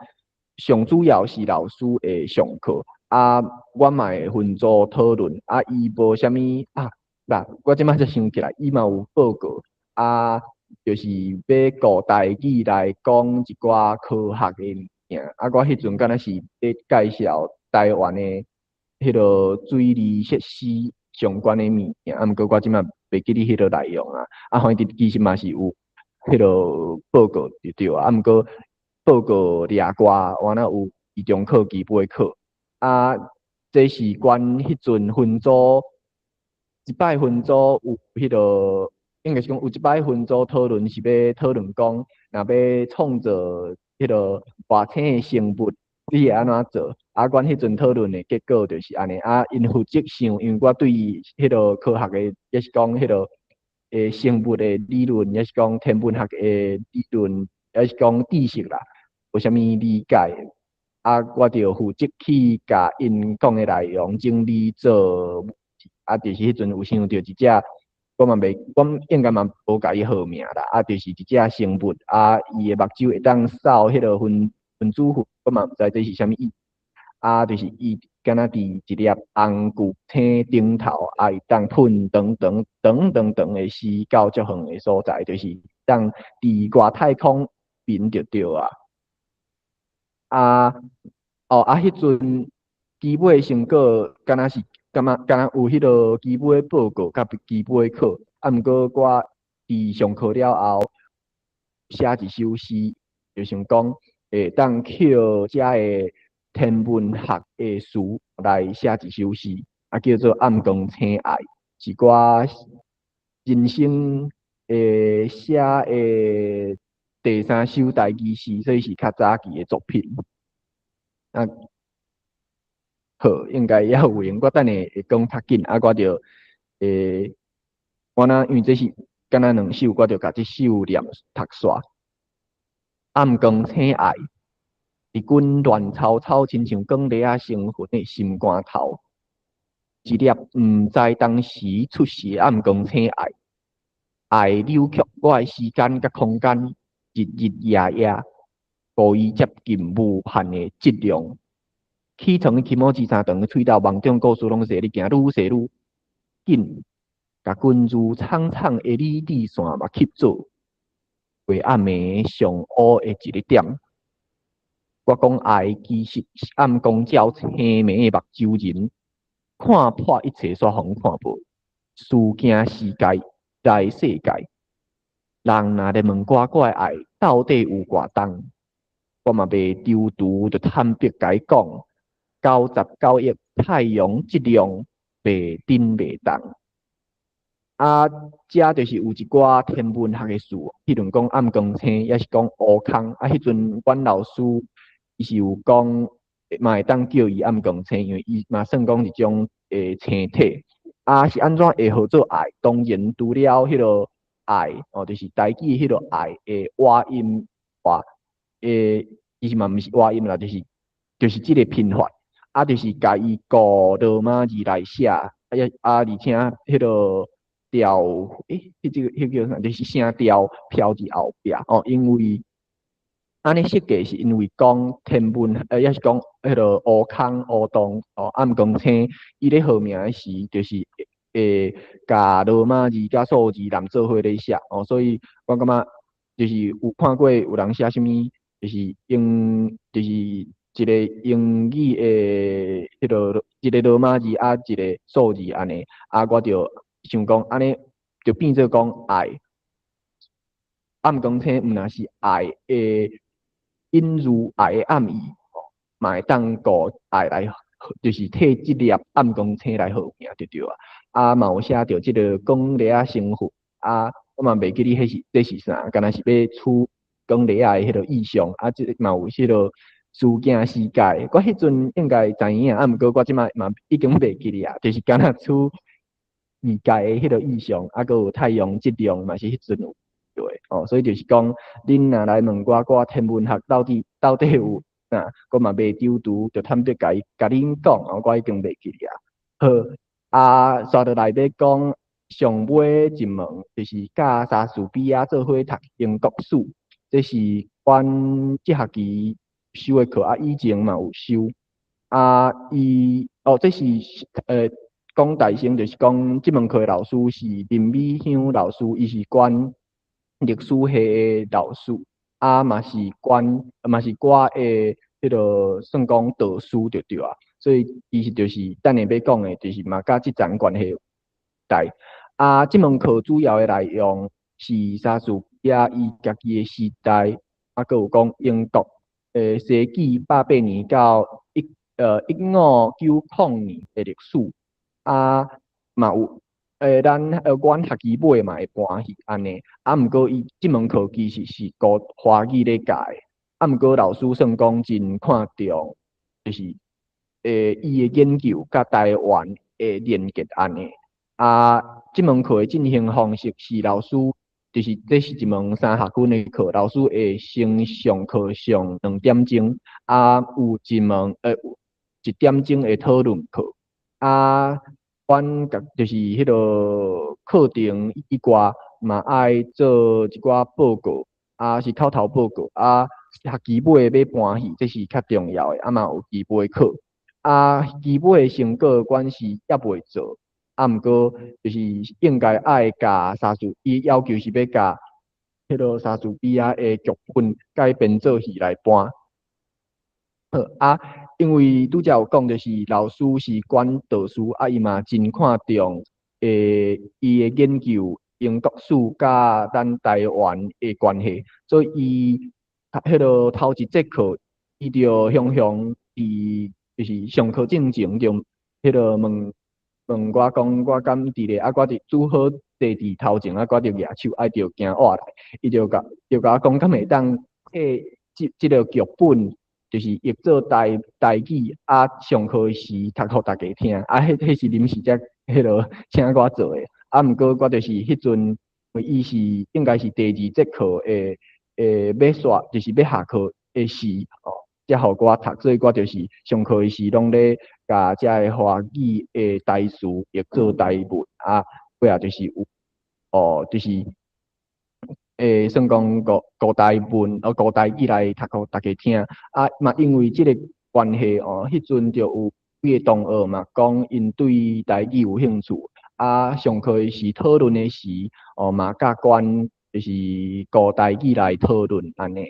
上主要是老師會上課，啊，我嘛會分組討論，啊，伊無啥物啊，嗱，我這擺才想起來，伊嘛有報告，啊，就是欲顧台語來講一寡科學的物件，啊，我彼陣敢若是咧介紹台灣的彼个水利設施相關的物件，啊，毋過我這擺袂記得彼个內容啊，啊，反正其實嘛是有彼个報告就對啊，啊，毋過報告掠外，我若有期中考、期尾考，啊，這是阮彼陣分組一擺分組有彼个，應該是講有一擺分組討論是欲討論講，若欲創造彼个外星的生物，你會按怎做？啊，阮彼陣討論的結果就是按呢，啊，𪜶負責想，因為我對彼个科學的，抑是講彼个生物的理論，抑是講天文學的理論，抑是講知識啦，無啥物理解。啊，我就負責去共𪜶講的內容整理做，啊，就是彼陣有想著一隻，我嘛袂，我應該嘛無共伊號名啦，啊，就是一隻生物，啊，伊的目睭會當掃彼个分分子雲，我嘛毋知這是啥物意，啊，就是伊敢若佇一粒紅巨星頂頭，啊，會當噴長長長長長的絲到足遠的所在，就是當佇外太空面就對啊。啊，哦，啊，彼陣期尾成果敢若是感覺敢若有彼个期尾報告佮期尾考，啊，毋過我佇上課了後寫一首詩，就想講會當抾遮个天文學的詞來寫一首詩，啊，叫做《暗光星愛》，是我人生會寫的第三首台語詩，所以是較早期的作品。啊，好，應該猶有閒，我等下會講較緊，啊，我就我若因為這是敢若兩首，我就共這首念讀煞。暗光星愛，佇阮亂草草，親像光犁仔星雲的心肝頭，一粒毋知當時出世的暗光星愛，愛扭曲我的時間佮空間，日日夜夜，予伊接近無限的質量。起床的起毛子三頓的喙斗，夢中故事攏踅咧行，愈踅愈緊，共阮如蒼蒼的理智線嘛吸做過暗暝上烏的一个點。我講愛其實是暗光照星暝的目睭人，看破一切煞予阮看無，事驚世界來世界。人若咧問我，我的愛到底有偌重？我嘛袂躊躇，就坦白共伊講，99億太陽質量袂振袂動。啊，遮就是有一寡天文學的詞，彼陣講暗光星，抑是講烏空。啊，彼陣阮老師伊是有講，嘛會當叫伊暗光星，因為伊嘛算講一種星體。啊，是按怎會號做愛？當然除了彼个愛，哦，就是台語彼个愛的倚音話，其實嘛毋是倚音啦，就是這个拼法。啊，就是共伊顧羅馬字來寫，啊，啊，而且彼个調，彼這个彼叫啥？就是聲調飄佇後壁哦，因為按呢設計是因為講天文，抑是講彼个烏空烏洞哦，暗光星，伊咧號名時，就是會共羅馬字佮數字連做伙咧寫哦，所以我感覺就是有看過有人寫啥物，就是英就是一个英語的彼個一个羅馬字啊，一个數字按呢，啊，我就想講按呢就變做講愛暗光星毋但是愛的隱喻，愛的暗喻，嘛會當顧愛來，就是替這粒暗光星來號名就對啊。啊，嘛有寫著這个講螺仔成分，啊，我嘛袂記得彼是這是啥，敢若是欲取講螺仔的彼个意象，啊，這嘛有彼个事件世界，我彼陣應該知影，啊，毋過我這擺嘛已經袂記得啊，就是敢若取異界的彼个意象，啊，閣有太陽質量嘛是彼陣有對哦，所以就是講，恁若來問我，我天文學到底到底有啥，我嘛袂丟拄，就坦白共伊共恁講，哦，我已經袂記得啊。好，啊，紲落來欲講上尾一門，就是佮莎士比亞做伙讀英國史，這是阮這學期修的課，啊，以前嘛有修。啊，伊哦，這是講大聲，就是講這門課的老師是林美香老師，伊是管歷史系的老師，啊嘛是管嘛是我的彼个算講導師就對啊。所以其實就是等下欲講的，就是嘛佮這層關係大。啊，這門課主要的內容是莎士比亞伊家己的時代，啊，閣有講英國西紀800年到1590年的歷史，啊嘛有咱阮學期尾嘛會搬戲按呢，啊毋過伊這門課其實是古華語咧教的，啊毋過老師算講真看重，就是伊的研究佮台灣的連結按呢。啊，這門課的進行方式是老師，就是這是一門3學分的課，老師會先上課上2點鐘，啊有一門1點鐘的討論課，啊，阮共就是彼个課程以外嘛愛做一寡報告，啊是口頭報告，啊學期尾欲搬戲，這是較重要的，啊嘛有期尾考，啊期尾的成果阮是猶未做，啊毋過就是應該愛共莎士，伊要求是欲共彼个莎士比亞的劇本改編做戲來搬。好啊，因為拄才有講，就是老師是管導師，啊伊嘛真看重伊的研究英國史佮咱台灣的關係，所以伊彼个頭一節課，伊就雄雄佇就是上課進前就彼个問問我講，我敢佇咧，啊我佇拄好坐佇頭前，啊我就舉手愛著驚倚來，伊就共就共我講，敢會當替這這个劇本，就是譯做台台語，啊上課時讀予大家聽，啊彼彼是臨時才彼个請我做的，啊毋過我就是彼陣，伊是應該是第二節課的欲煞，就是欲下課的時哦，才予我讀，所以我就是上課的時攏咧共遮个華語的台詞譯做台文，啊尾仔就是有哦，就是算講古古台文，哦古台語來讀予大家聽，啊嘛因為這个關係哦，彼陣就有幾个同學嘛講𪜶對台語有興趣，啊上課的時討論的時，哦嘛佮阮就是古台語來討論按呢，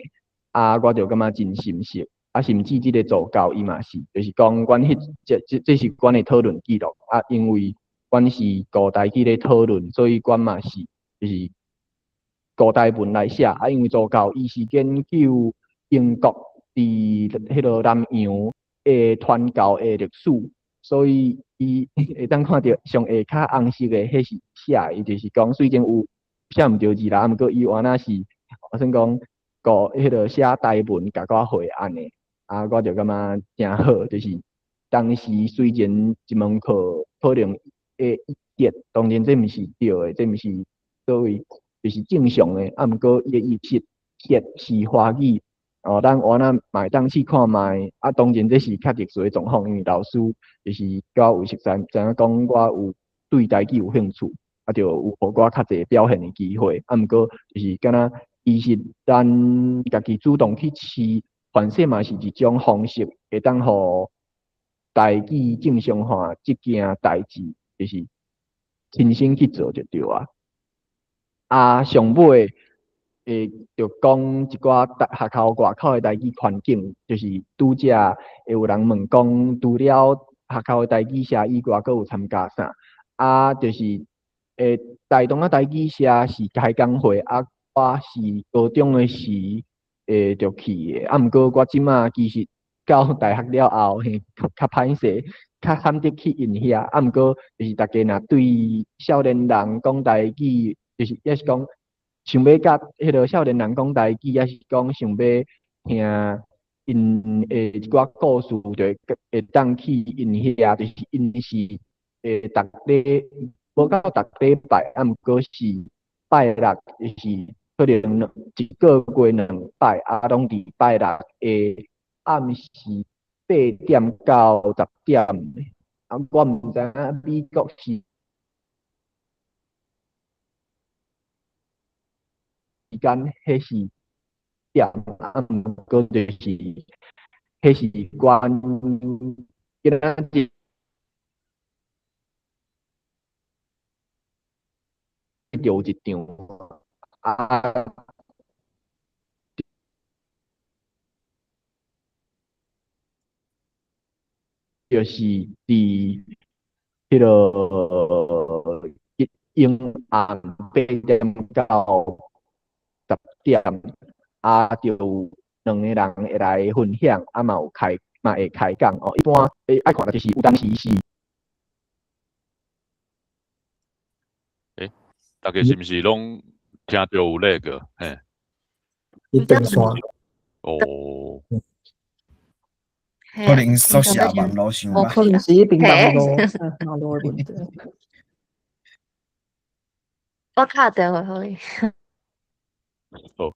啊我就感覺真心適，啊甚至這个助教伊嘛是，就是講阮彼這這這是阮的討論記錄，啊因為阮是古台語咧討論，所以阮嘛是就是古台文來寫，啊因為助教伊是研究英國佇彼个南洋的傳教的歷史，所以伊會當看著上下跤紅色的，彼是寫，伊就是講雖然有寫毋著字啦，啊毋過伊原來是算講古彼个寫台文共我回按呢，啊我就感覺誠好，就是當時雖然這門課可能會譯得，當然這毋是對的，這毋是所謂就是正常的，啊毋過伊的譯釋是華語，哦，咱原來嘛會當試看覓，啊當然這是較特殊的狀況，因為老師就是佮我有熟似，知影講我有對台語有興趣，啊就有予我較濟表現的機會，啊毋過就是敢若其實咱家己主動去試，反正嘛是一種方式，會當予台語正常化這件代誌，就是親身去做就對啊。啊，上尾會就講一寡學校外口的台語環境，就是拄才會有人問講，除了學校的台語社以外，閣有參加啥？啊，就是台東仔台語社是開講會，啊，我是高中的時會就去的，啊，毋過我這馬其實到大學了後，嘿，較歹勢，較罕得去𪜶遐，啊，毋過就是大家若對少年人講台語，就是抑是講想欲佮彼个少年人講台語，抑是講想欲聽𪜶的一寡故事，就會當去𪜶遐，就是𪜶是會逐禮無到逐禮拜，啊，毋過是拜六，就是可能一個月兩擺，啊，攏佇拜六的暗時8點到10點。啊，我毋知影美國時間彼是點，啊，毋過就是彼是阮今仔日就有一場啊，就是佇彼个英暗8點到10點，啊，就有兩个人會來分享，啊嘛有開嘛會開講哦。一般愛看的就是有當時是，欸，大家是毋是攏聽著有那個？嘿，伊斷線。哦，可能宿舍網路傷哦，可能是彼邊網路，網路的問題。我敲電話予你。好。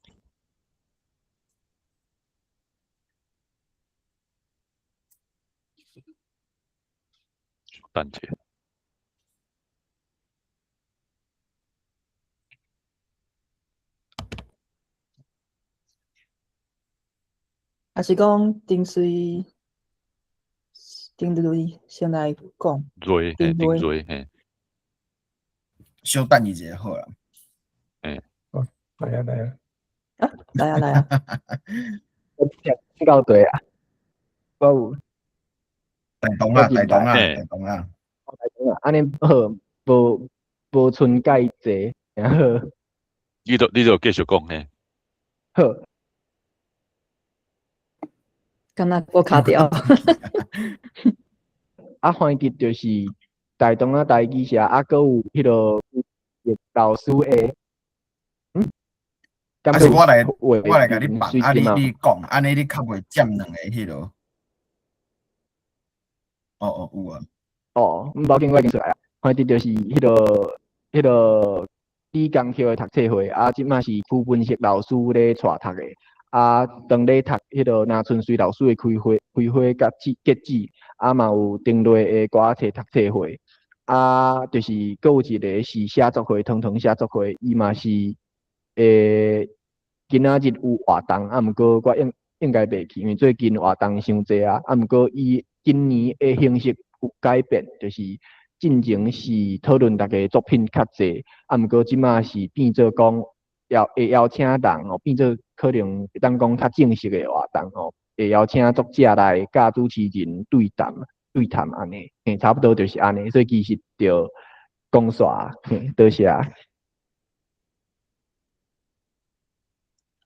等者。抑是講丁水，丁瑞先來講。瑞，嘿，丁瑞，嘿。小等伊一下好啦。嘿。哦，來啊來啊。啊，來啊來啊。我聽到對啊。我有。台東啊，台東啊，台東啊。台東啊，按呢好，無無賰蓋濟，然後。你就繼續講嘿。好。敢若閣卡掉。啊，反正就是台東仔台語社，啊，閣有彼个老師的，嗯，啊是我來共你放，啊你講，按呢你較袂佔兩个彼囉。哦哦，有啊。哦，無要緊，我已經出來啊。反正就是彼个理工科的讀冊會，啊，這馬是區分析老師咧帶讀的。啊，當咧讀彼个林春水老師的開會、開會佮結子，啊嘛有丁瑞的歌仔冊讀冊會，啊，就是閣有一个是寫作會，湯湯寫作會，伊嘛是今仔日有活動，啊，毋過我應該袂去，因為最近活動傷濟啊，啊，毋過伊今年的形式有改變，就是進前是討論逐家作品較濟，啊，毋過這馬是變做講會邀請人哦，變做可能會當講較正式的活動哦，會邀請作者來佮主持人對談對談按呢，嘿，差不多就是按呢，所以其實就講煞，嘿，多謝。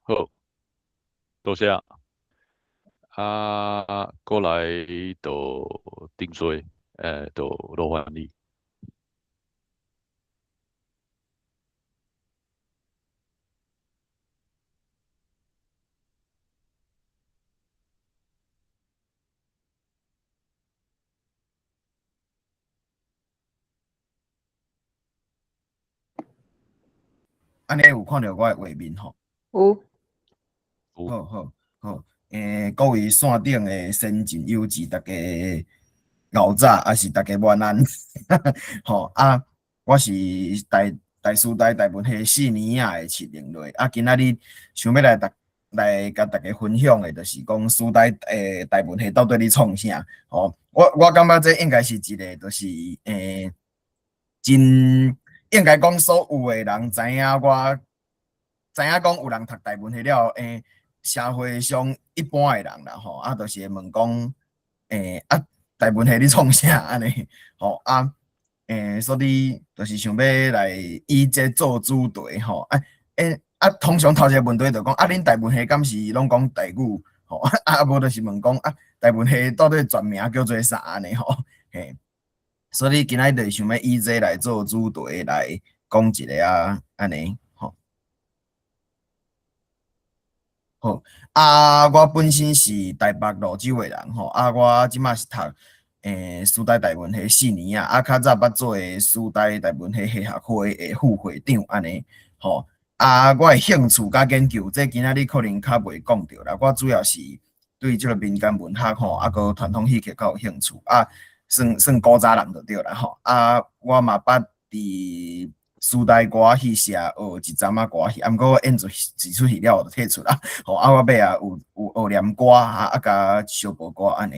好，多謝。啊，過來就丁水，就羅歡你。按呢有看著我的畫面吼？有。好好好，各位線頂的先進友智，大家𠢕早，抑是大家晚安。吼啊，我是台師大台文系四年仔的徐玲瑞，啊，今仔日想欲來共大家分享的，就是講師大台文系到底咧創啥？吼，我感覺這應該是一個，就是真應該講所有的人知影我，知影講有人讀台文系了，社會上一般的人啦吼，啊，就是會問講，啊，台文系咧創啥按呢？吼啊，所以就是想欲來以這做主題吼，啊，啊，通常頭一個問題就講，啊，恁台文系敢是攏講台語？吼，啊，無就是問講，啊，台文系到底全名叫做啥按呢？吼，嘿，所以今仔日就是想欲以這來做主題來講一下啊，按呢，吼。好，啊，我本身是台北蘆洲的人吼，啊，我這馬是讀師大台文系4年啊，啊，較早捌做過師大台文系系學會的副會長按呢，吼，啊，我的興趣佮研究，這今仔日可能較袂講著啦，我主要是對這個民間文學吼，啊，閣傳統戲曲較有興趣，啊，算算古早人就對啦吼，啊，我嘛捌佇師大歌仔戲社學一陣仔歌仔戲，啊，毋過我演出一齣戲了後就退出啦，吼，啊，我尾仔有學念歌啊，啊，佮小播歌按呢。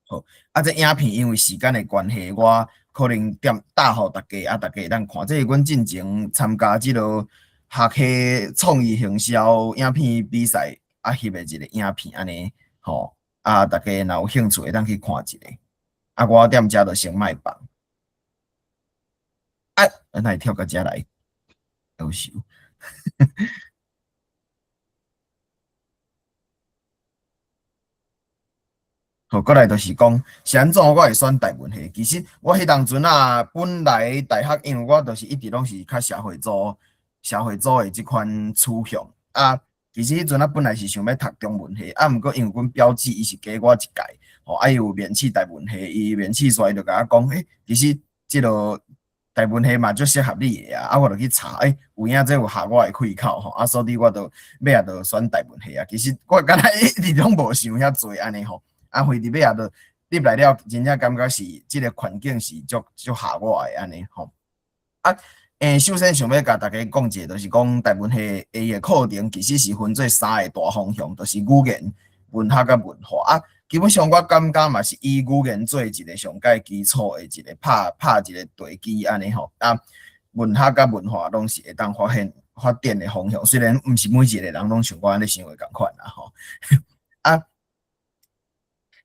好，啊，這影片因為時間的關係，我可能點打予大家，啊，大家會當看。這是阮進前參加這个學系創意行銷影片比賽啊，翕的一個影片按呢，吼，啊，大家若有興趣會當去看一下。啊，我踮遮就先莫放。啊，哪會跳到遮來？夭壽。好，閣來就是講，是按怎我會選台文系？其實我彼當陣啊，本來大學，因為我就是一直攏是較社會組、社會組的這款取向啊。其實彼陣啊，本來是想欲讀中文系，啊，毋過因為阮表姊伊是加我一屆，吼，啊，伊有面試台文系，伊面試煞伊就共我講，其實這个台文系嘛足適合你的啊，啊，我就去查，有影這有合我的氣口吼，啊，所以我就尾仔就選台文系啊。其實我敢若一直攏無想遐濟按呢吼，啊，非佇尾仔就入來了，真正感覺是這个環境是足足合我的按呢吼。啊，首先想欲共大家講一下，就是講台文系伊的課程其實是分做三個大方向，就是語言、文學佮文化啊。基本上我感覺嘛是以語言做一個上蓋基礎的一個拍拍一個地基按呢吼。啊，文學佮文化攏是會當發現發展的方向，雖然毋是每一個人攏像我按呢想的仝款啦吼。啊，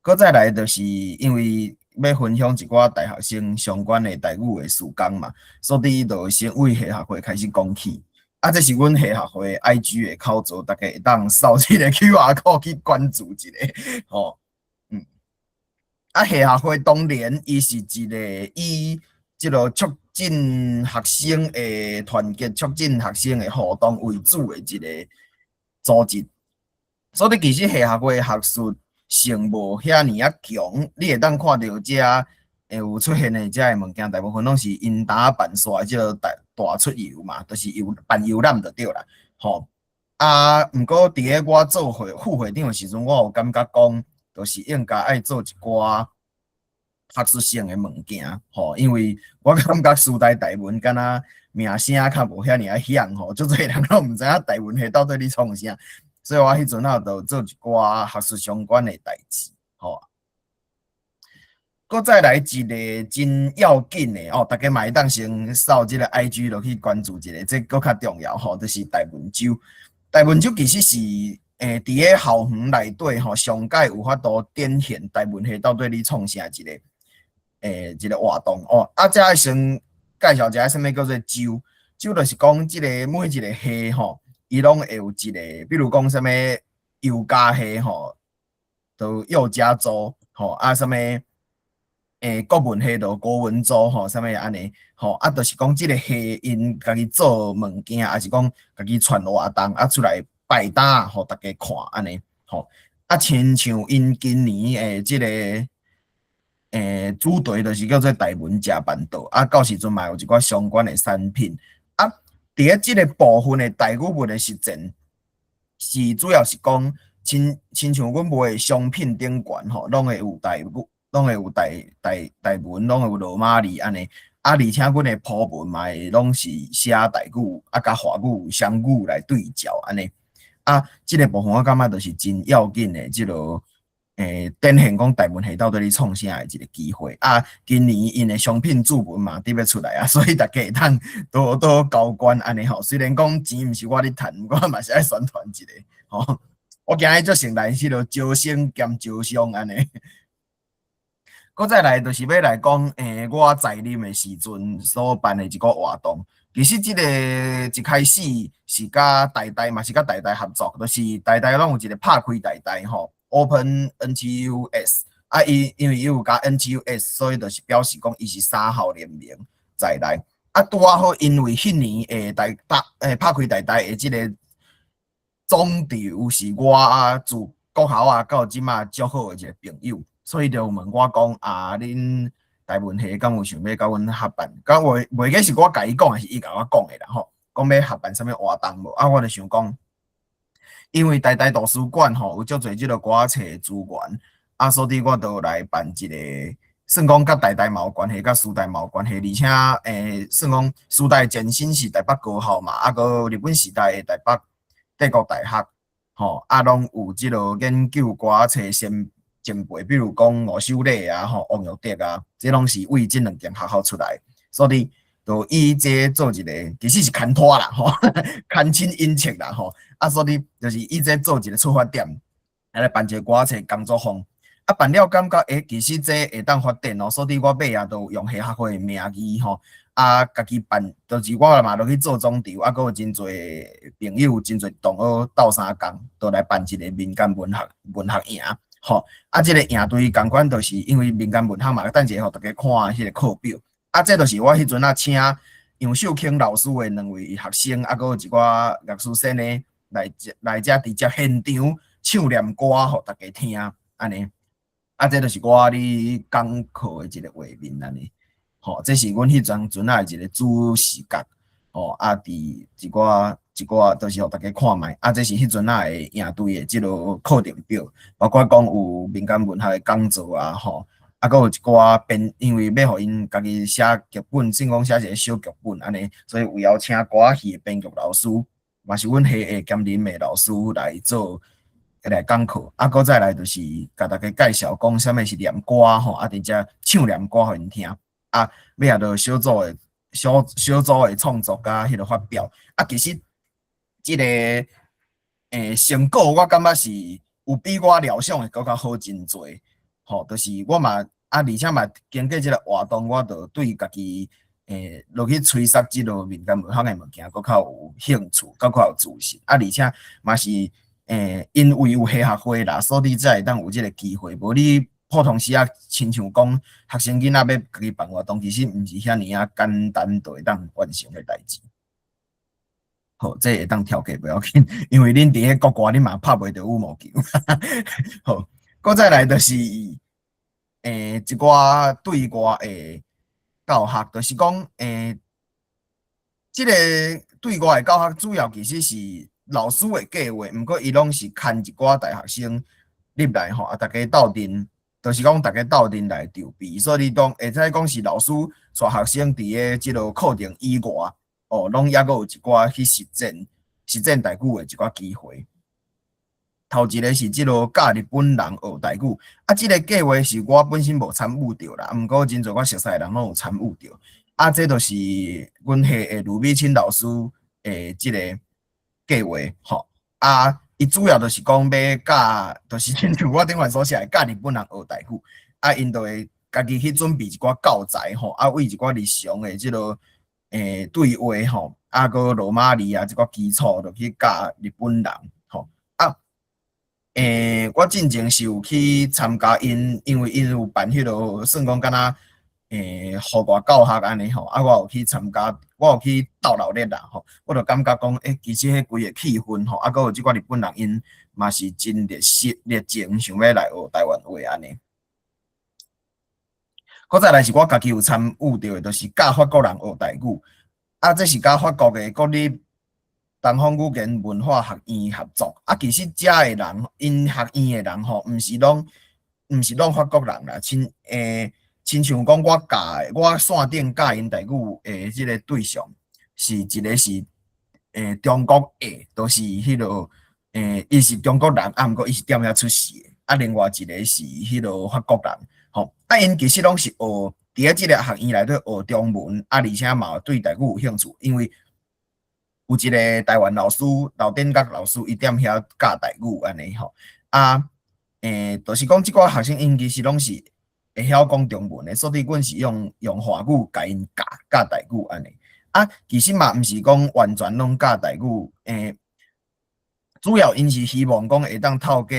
閣再來就是因為欲分享一寡大學生相關的台語的事工嘛，所以就先為系學會開始講起。啊，這是阮系學會 IG 的口座，大家會當掃這个 QR code 去關注一下吼。啊，系學會當然伊是一個以這个促進學生的團結、促進學生的互動為主的一個組織。所以其實系學會學術性無遐爾仔強，你會當看著遮會有出現的遮个物件，大部分攏是𪜶搭辦煞的這个大大出遊嘛，就是遊辦遊覽就對啦，吼。啊，毋過佇咧我做會副會長的時陣，我有感覺講，就是應該愛做一寡學術性的物件，吼，因為我感覺師大台文敢若名聲較無遐爾仔響，吼，足濟人攏毋知影台文系到底咧創啥，所以我彼陣仔就做一寡學術相關的代誌，吼。閣再來一个真要緊的哦，大家嘛會當先掃這个 IG 落去關注一下，這閣較重要吼，就是台文週。台文週其實是佇咧校園內底吼，上蓋有法度展現台文系到底咧創啥一个活動哦。啊，這先介紹一下啥物叫做週，週就是講這个每一个系吼，伊攏會有一个，比如講啥物尤加系吼，就幼家週吼，啊啥物國文系就國文週吼，啥物按呢吼，啊，就是講這个系𪜶家己做物件，抑是講家己串活動啊出來擺擔，予大家看按呢吼。啊，親像𪜶今年的這个主題就是叫做台文食辦桌，啊，到時陣嘛有一寡相關的產品。啊，佇咧這个部分的台語文的實踐，是主要是講親親像阮賣的商品頂懸吼，攏會有台語，攏會有台台台文，攏會有羅馬字按呢。啊，而且阮的鋪文嘛會攏是寫台語，啊，佮華語雙語來對照按呢。啊，這个部分我感覺就是真要緊的，這个展現講台文系到底咧創啥的一個機會。啊，今年𪜶的商品注文嘛得欲出來啊，所以大家會當多多交關按呢吼。雖然講錢毋是我咧趁，毋過嘛是愛宣傳一下吼。我今日足成來彼囉招生兼招商按呢。閣再來就是欲來講，我在任的時陣所辦的一個活動。其實這個一開始是佮台大嘛是佮台大合作，就是台大攏有一個拍開台大吼，Open NTUS 啊，伊因為伊有加 NTUS，所以就是表示講伊是三校聯名在內。啊，拄仔好因為彼年的台大拍開台大的這個總長是我啊自國校啊到這馬足好的一個朋友，所以就問我講啊，恁台文系敢有想欲佮阮合辦？敢袂袂記是我共伊講，還是伊共我講的啦吼？講欲合辦啥物活動無？啊，我就想講，因為台大圖書館吼有足濟這個歌仔冊資源，啊，所以我就來辦一個，算講佮台大嘛有關係，佮師大嘛有關係，而且算講師大前身是台北高校嘛，啊，閣日本時代的台北帝國大學，吼，啊，攏有這個研究歌仔冊先前輩，比如講吳守禮啊，吼，王育德啊，這攏是為這兩間學校出來，所以就以這做一個，其實是牽拖啦，吼，牽親引戚啦，吼，啊，所以就是以這做一個出發點，來辦一個歌仔冊工作坊，啊，辦了感覺，其實這會當發展哦，所以我尾仔就用系學會的名義吼，啊，家己辦，就是我嘛落去做總籌，啊，閣有真濟朋友、真濟同學鬥相共，都來辦一個民間文學文學營。吼，啊，這個營隊仝款，就是因為民間文學嘛，等一下予大家看彼個課表。啊，這就是我彼陣仔請楊秀卿老師的兩位學生，啊，閣有一寡樂師生呢，來來遮直接現場唱念歌，予大家聽，按呢。啊，這就是我咧講課的一個畫面按呢。吼，這是阮彼當陣仔的一個主視覺。吼，啊，佇一寡一寡，就是予大家看覓。啊，這是彼陣仔的營隊的這個課程表，包括講有民間文學的講座啊，吼，啊，閣有一寡編，因為欲予𪜶家己寫劇本，算講寫一個小劇本按呢，所以有邀請歌仔戲的編劇老師，嘛是阮系的兼任的老師來做來講課。啊，閣再來就是共大家介紹講啥物是念歌吼，啊，佇遮唱念歌予𪜶聽。啊，尾仔就小組的小小組的創作佮彼個發表。啊，其實這個成果我感覺是有比我料想的閣較好真濟。吼，就是我嘛啊，而且嘛經過這個活動，我就對家己落去吹捒這個民間文學的物件，閣較有興趣，閣較有自信。啊，而且嘛是因為有系學會啦，所以才會當有這個機會。無你普通時啊，親像講學生囡仔欲家己辦活動，其實毋是遐爾仔簡單就會當完成的代誌。好，這會當跳過袂要緊，因為恁佇咧國外，恁嘛拍袂著羽毛球。好，閣再來就是一寡對外的教學，就是講這個對外的教學主要其實是老師的計劃，毋過伊攏是牽一寡大學生入來吼，啊，大家鬥陣，就是講大家鬥陣來籌備，所以你當會使講是老師帶學生佇咧這個課程以外，哦，攏猶閣有一寡去實踐實踐台語的一寡機會。頭一個是這個教日本人學台語，啊，這個計劃是我本身無參與著啦，毋過真濟我熟似的人攏有參與著。啊，這就是阮系的盧美清老師的這個計劃，吼。啊，伊主要就是講欲教，就是親像我頂懸所寫的教日本人學台語，啊，𪜶就會家己去準備一寡教材，吼，啊，為一寡日常的這個對話，吼，啊，閣羅馬字啊，這寡基礎，就去教日本人，吼。啊，我進前是有去參加𪜶，因為𪜶有辦彼個算講敢若戶外教學按呢吼，啊，我有去參加，我有去鬥鬧熱啦吼，我就感覺講，其實彼規個氣氛吼，啊，閣有這寡日本人𪜶嘛是真熱心熱情，想欲來學台灣話按呢。閣再來是我家己有參與著的，就是教法國人學台語，啊，這是佮法國的國立東方語言文化學院合作。啊，其實遮的人，𪜶學院的人吼，毋是攏法國人啦，親像講我教的，我線頂教𪜶台語的這個對象，是一個是中國的，就是彼個伊是中國人，啊，毋過伊是踮遐出世的。啊，另外一个是彼落法國人，吼，啊，𪜶其實攏是學佇咧這个學院內底學中文，啊，而且嘛對台語有興趣，因為有一個台灣老師劉典覺老師，伊踮遐教台語按呢吼，啊，就是講這寡學生𪜶其實攏是會曉講中文的，所以阮是用華語共𪜶教教台語按呢。啊，其實嘛毋是講完全攏教台語，主要𪜶是希望講會當透過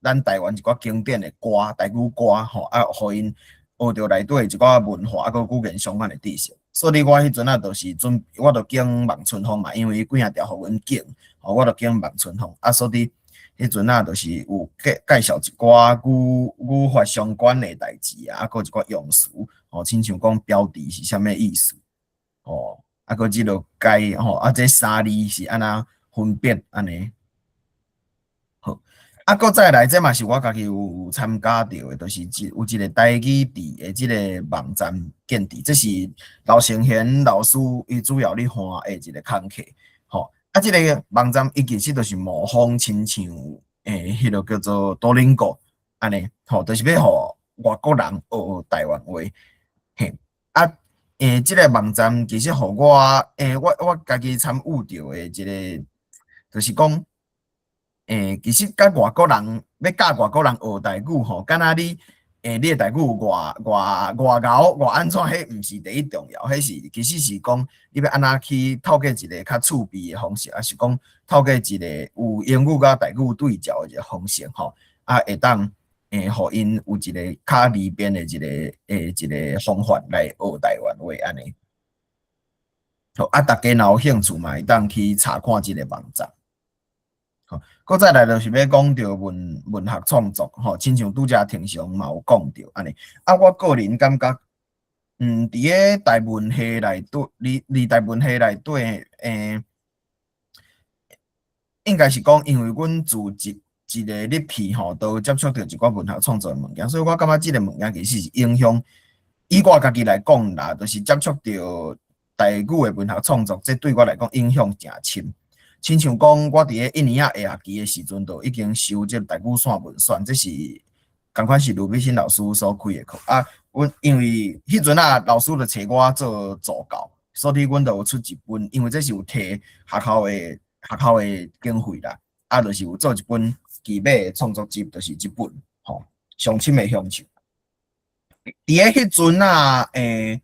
咱台灣一寡經典的歌，台語歌吼，啊，予𪜶學著內底一寡文化，啊，閣語言相關的知識。所以我彼陣仔就是準，我就揀望春風嘛，因為伊幾仔條予阮揀，吼，我就揀望春風。啊，所以彼陣仔就是有介紹一寡語法相關的代誌啊，啊，閣一寡用詞，吼，親像講標題是啥物意思，吼，啊，閣這个該吼，啊，這三字是按怎分別按呢？好，啊，閣再來，這嘛是我家己有參加著的，就是有一個台語字的這个網站建置，這是劉成賢老師伊主要咧看的一個工課，吼，啊，這个網站伊其實就是模仿親像彼个叫做多鄰國按呢，吼，就是欲予外國人學台灣話，嘿，啊，這个網站其實予我，我家己參與著的一個，就是講，其實佮外國人欲教外國人學台語吼，敢若你，你的台語偌偌偌𠢕偌按怎，彼毋是第一重要，彼是其實是講你欲按怎去透過一個較趣味的方式，抑是講透過一個有英語佮台語對照的一個方式吼，啊，會當予𪜶有一個較利便的一個方法來學台灣話按呢。好，啊，大家若有興趣嘛，會當去查看這个網站。好，閣再來就是欲講著文學創作，吼，親像拄才庭上嘛有講著按呢。啊，我個人感覺，佇咧台文系內底，佇台文系內底，應該是講，因為阮自一個入去吼，都接觸著一寡文學創作的物件，所以我感覺這个物件其實是影響，以我家己來講啦，就是接觸著台語的文學創作，這對我來講影響誠深。親像講，我佇咧一年仔下學期的時陣，就已經修這個台語線文選，這是仝款是盧美新老師所開的課啊。阮因為彼陣仔老師就揣我做助教，所以阮就有出一本，因為這是有提學校的經費啦，啊，就是有做一本基本的創作集，就是這本吼，上深的鄉愁。佇咧彼陣仔，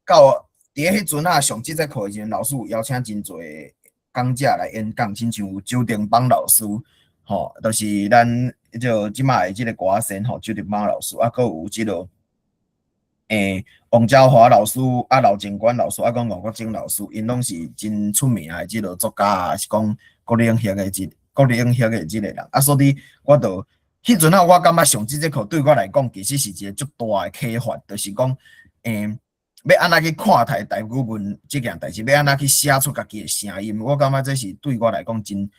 到佇咧彼陣仔上這節課的時陣，老師有邀請真濟講者來演講，親像有周定邦老師，吼，就是咱就這擺的這个歌仔仙吼，周定邦老師，啊，閣有這个王昭華老師，啊，劉靜官老師，啊，閣吳國楨老師，𪜶攏是真出名的這个作家啊，是講國領域的這个人，啊，所以我就彼陣仔我感覺上這節課對我來講，其實是一個足大的啟發，就是講，欲按怎去看待台語文這件代誌，欲按怎去寫出家己的聲音，我感覺這是對我來講真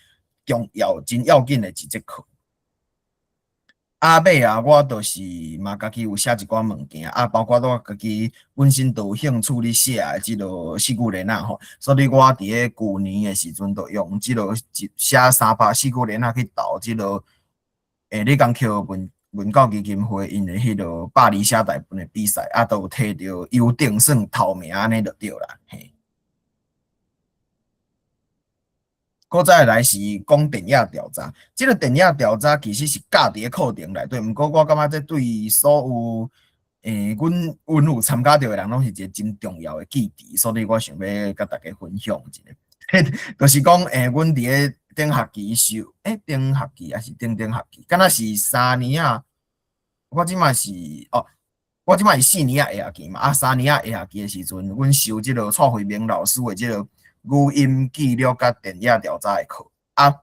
重要、真要緊的一節課。啊，尾啊，我就是嘛，家己有寫一寡物件，啊，包括我家己本身都有興趣咧寫的這个四句聯仔吼，所以我佇咧舊年的時陣，就用這个寫300四句聯仔去投這个李江橋文教基金會𪜶的彼个百字寫台文的比賽，啊，都有摕著優等算頭名按呢就對啦，嘿。閣再來是講電影調查，這个電影調查其實是教佇咧課程內底，毋過我感覺這對所有阮有參加著的人，攏是一個真重要的記憶，所以我想欲共大家分享一下。就是講，阮佇咧頂學期修，頂學期抑是頂頂學期，敢若是三年仔，我這擺是哦，我這擺是四年仔下學期嘛，啊，三年仔下學期的時陣，阮修這個蔡惠明老師的這個語音記錄佮電影調查的課，啊，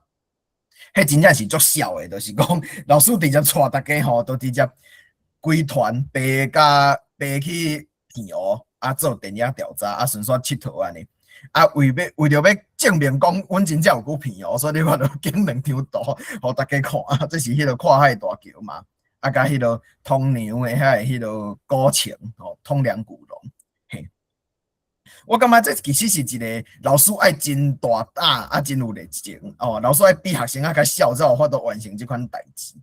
彼真正是足痟的，就是講老師直接帶大家吼，都直接規團爬甲爬去澎湖，啊，做電影調查，啊，順紲𨑨迌按呢。啊，為著欲證明講，阮真正有去澎湖，所以我就揀兩張圖，予大家看。啊，這是彼个跨海大橋嘛，啊，佮彼个通梁的遐个彼个古城吼，通梁古榕。嘿，我感覺這其實是一個老師愛真大膽，啊，真有熱情哦。老師愛比學生仔較痟，才有法度完成這款代誌。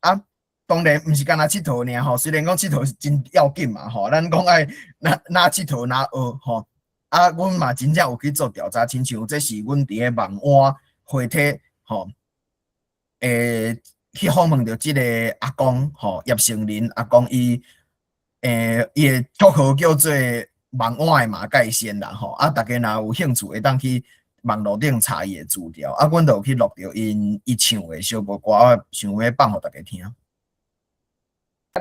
啊，當然毋是干焦𨑨迌爾吼，雖然講𨑨迌是真要緊嘛吼，咱講愛若若𨑨迌若學吼。啊，阮嘛真正有去做調查，親像這是阮佇咧網碗回體吼，去訪問著這个阿公吼，葉成林阿公伊，伊的綽號叫做網碗的馬蓋先啦吼。啊，大家若有興趣，會當去網路頂查伊的資料。啊，阮就有去錄著𪜶伊唱的小無歌，我想欲放予大家聽。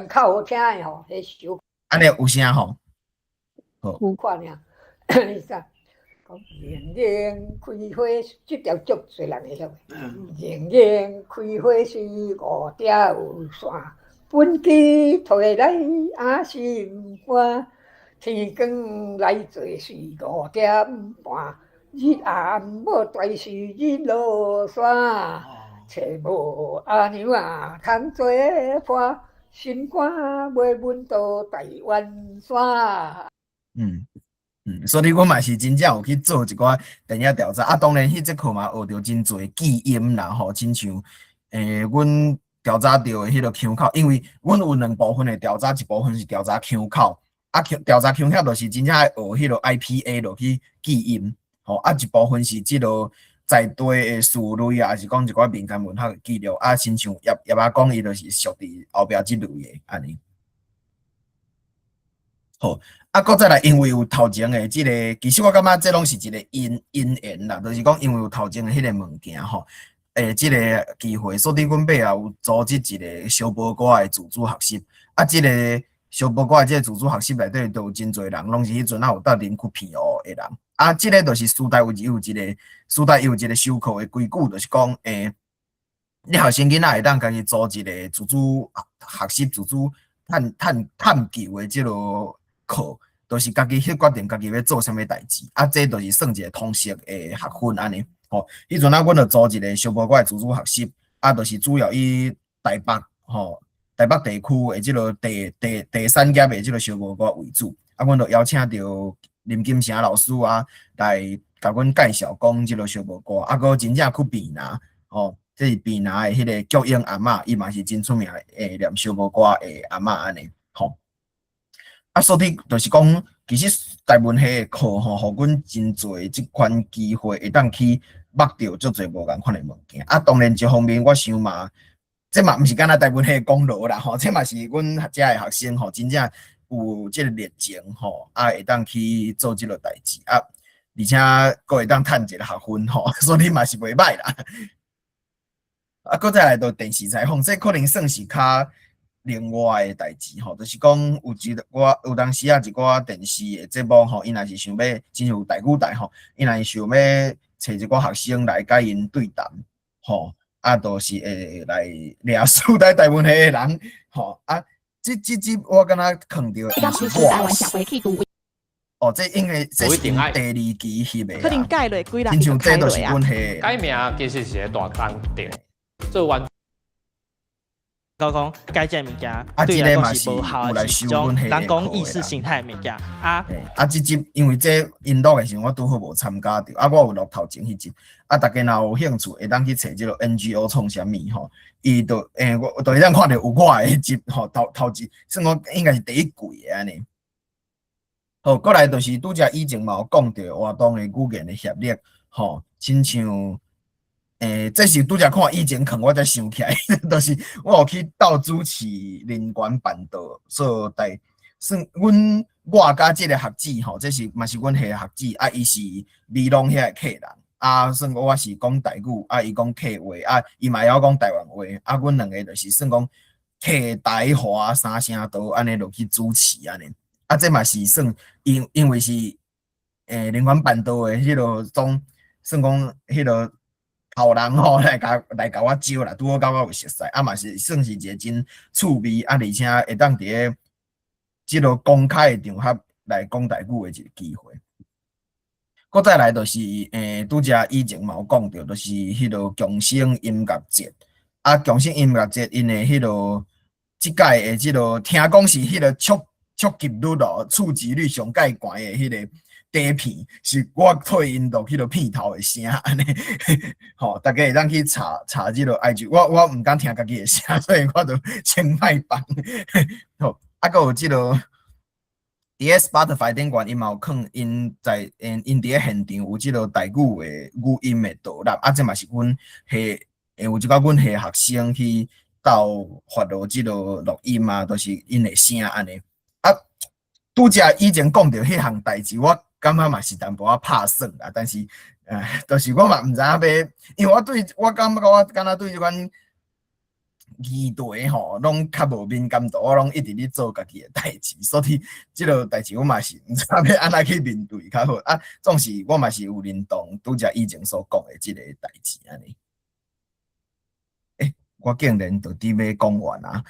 較好聽的吼，彼首。按呢有聲吼？好。有看爾。你講，講年年開花，這條足濟人會曉。年年開花是五條線，本機提來也心肝。天光來做是5點半，日暗無大是日落山。揣無阿娘啊，通做伴，心肝袂阮到台灣山。所以阮嘛是真正有去做一寡電影調查，啊，當然彼節課嘛學著真濟記音啦吼，親像阮調查著的彼个腔口，因為阮有兩部分的調查，一部分是調查腔口，啊，調查腔口就是真正愛學彼个 IPA 落去記音，吼，啊，一部分是這个在地的事類啊，抑是講一寡民間文學的記錄，啊，親像葉葉阿公伊就是屬佇後壁這類的按呢。好，啊，閣再來，因為有頭前的這個，其實我感覺這攏是一個因因緣啦，就是講因為有頭前的彼个物件吼，這个機會，所以阮尾後有組織一個小報歌的自主學習，啊，這个小報歌的這个自主學習內底都有真濟人，攏是彼陣仔有鬥陣去片學的人，啊，這个就是師大有有一個師大有一個授課的規矩，就是講，你學生囡仔會當家己組一個自主學習、自主探探探究的這个課，就是家己去決定家己欲做啥物代誌，啊，這就是算一個通識的學分按呢。吼，彼陣仔阮就組一個小報歌的自主學習，啊，就是主要以台北吼，台北地區的這个第第第三業的這个小報歌為主，啊，阮就邀請著林金城老師啊，來共阮介紹講這个小報歌，啊，閣真正去檳榔，吼，這是檳榔的彼个菊英阿嬤，伊嘛是真出名的念小報歌的阿嬤按呢，吼。啊，所以就是講，其實台文系的課吼，予阮真濟這款機會，會當去捌著足濟無仝款的物件。啊，當然一方面我想嘛，這嘛毋是干焦台文系的功勞啦吼，這嘛是阮遮的學生吼，真正有這个熱情吼，啊，會當去做這个代誌啊，而且閣會當趁一个學分吼，所以嘛是袂䆀啦。啊，閣再來就電視採訪，這可能算是較另外的代誌吼，就是講有一寡有當時啊，一寡電視的節目吼，𪜶若是想欲，親像台語台吼，𪜶若是想欲揣一寡學生來共𪜶對談吼，啊，就是會來掠師大台文系的人吼，啊，這這這我感覺囥著毋是我。哦，這因為這是第二期翕的，可能改落幾親像這就是阮系。改名其實是個大工程，做完。講講改這物件，對來講是無效的，是一種人講意識形態的物件啊。啊，這集因為這𪜶錄的時陣，我拄好無參加著，啊，我有錄頭前彼集，啊，大家若有興趣，會當去揣這个 NGO 創啥物吼，伊就我就會當看著有我的彼集吼，頭頭一，算講應該是第一季的按呢。好，過來就是拄才以前嘛有講著活動的語言的協力，吼，親像。這是拄才看以前看我才想起來，就是我有去鬥主持人權辦道所在，算阮我佮這個學姊吼，這是嘛是阮系的學姊，啊，伊是美濃遐的客人，啊，算講我是講台語，啊，伊講客話，啊，伊嘛會曉講台灣話，啊，阮兩个就是算講客台華三聲道按呢落去主持按呢，啊，這嘛是算因因為是人權辦道的彼个總算講彼个頭人吼來共來共我招啦，拄好佮我有熟似，啊嘛是算是一个真趣味，啊，而且會當佇咧這个公開的場合來講台語的一个機會。閣再來就是，拄才以前嘛有講著，就是彼个共生音樂節。啊，共生音樂節𪜶的彼个這屆的這个聽講是彼个觸觸及率咯，觸及率上蓋懸的彼个底片，是我退𪜶落彼落片头的声按呢，吼，逐家会当去查查這个 IG，我毋敢聽家己的聲，所以我就先莫放。好，啊，閣有這个佇咧 Spotify 頂懸，𪜶嘛有放𪜶在𪜶𪜶佇咧現場有這个台語的語音的導覽，啊，這嘛是阮系有一寡阮系學生去鬥發落這个錄音啊，都是𪜶的聲按呢。啊，拄才以前講著彼項代誌，我感覺嘛是淡薄仔拍算啦，但是，就是我嘛毋知影欲，因為我對我感覺我敢若對這款議題吼，攏較無敏感度，我攏一直咧做家己的代誌，所以這个代誌我嘛是毋知影欲按怎去面對較好。啊，總是我嘛是有認同拄才以前所講的這个代誌按呢。欸，我竟然就佇欲講完啊！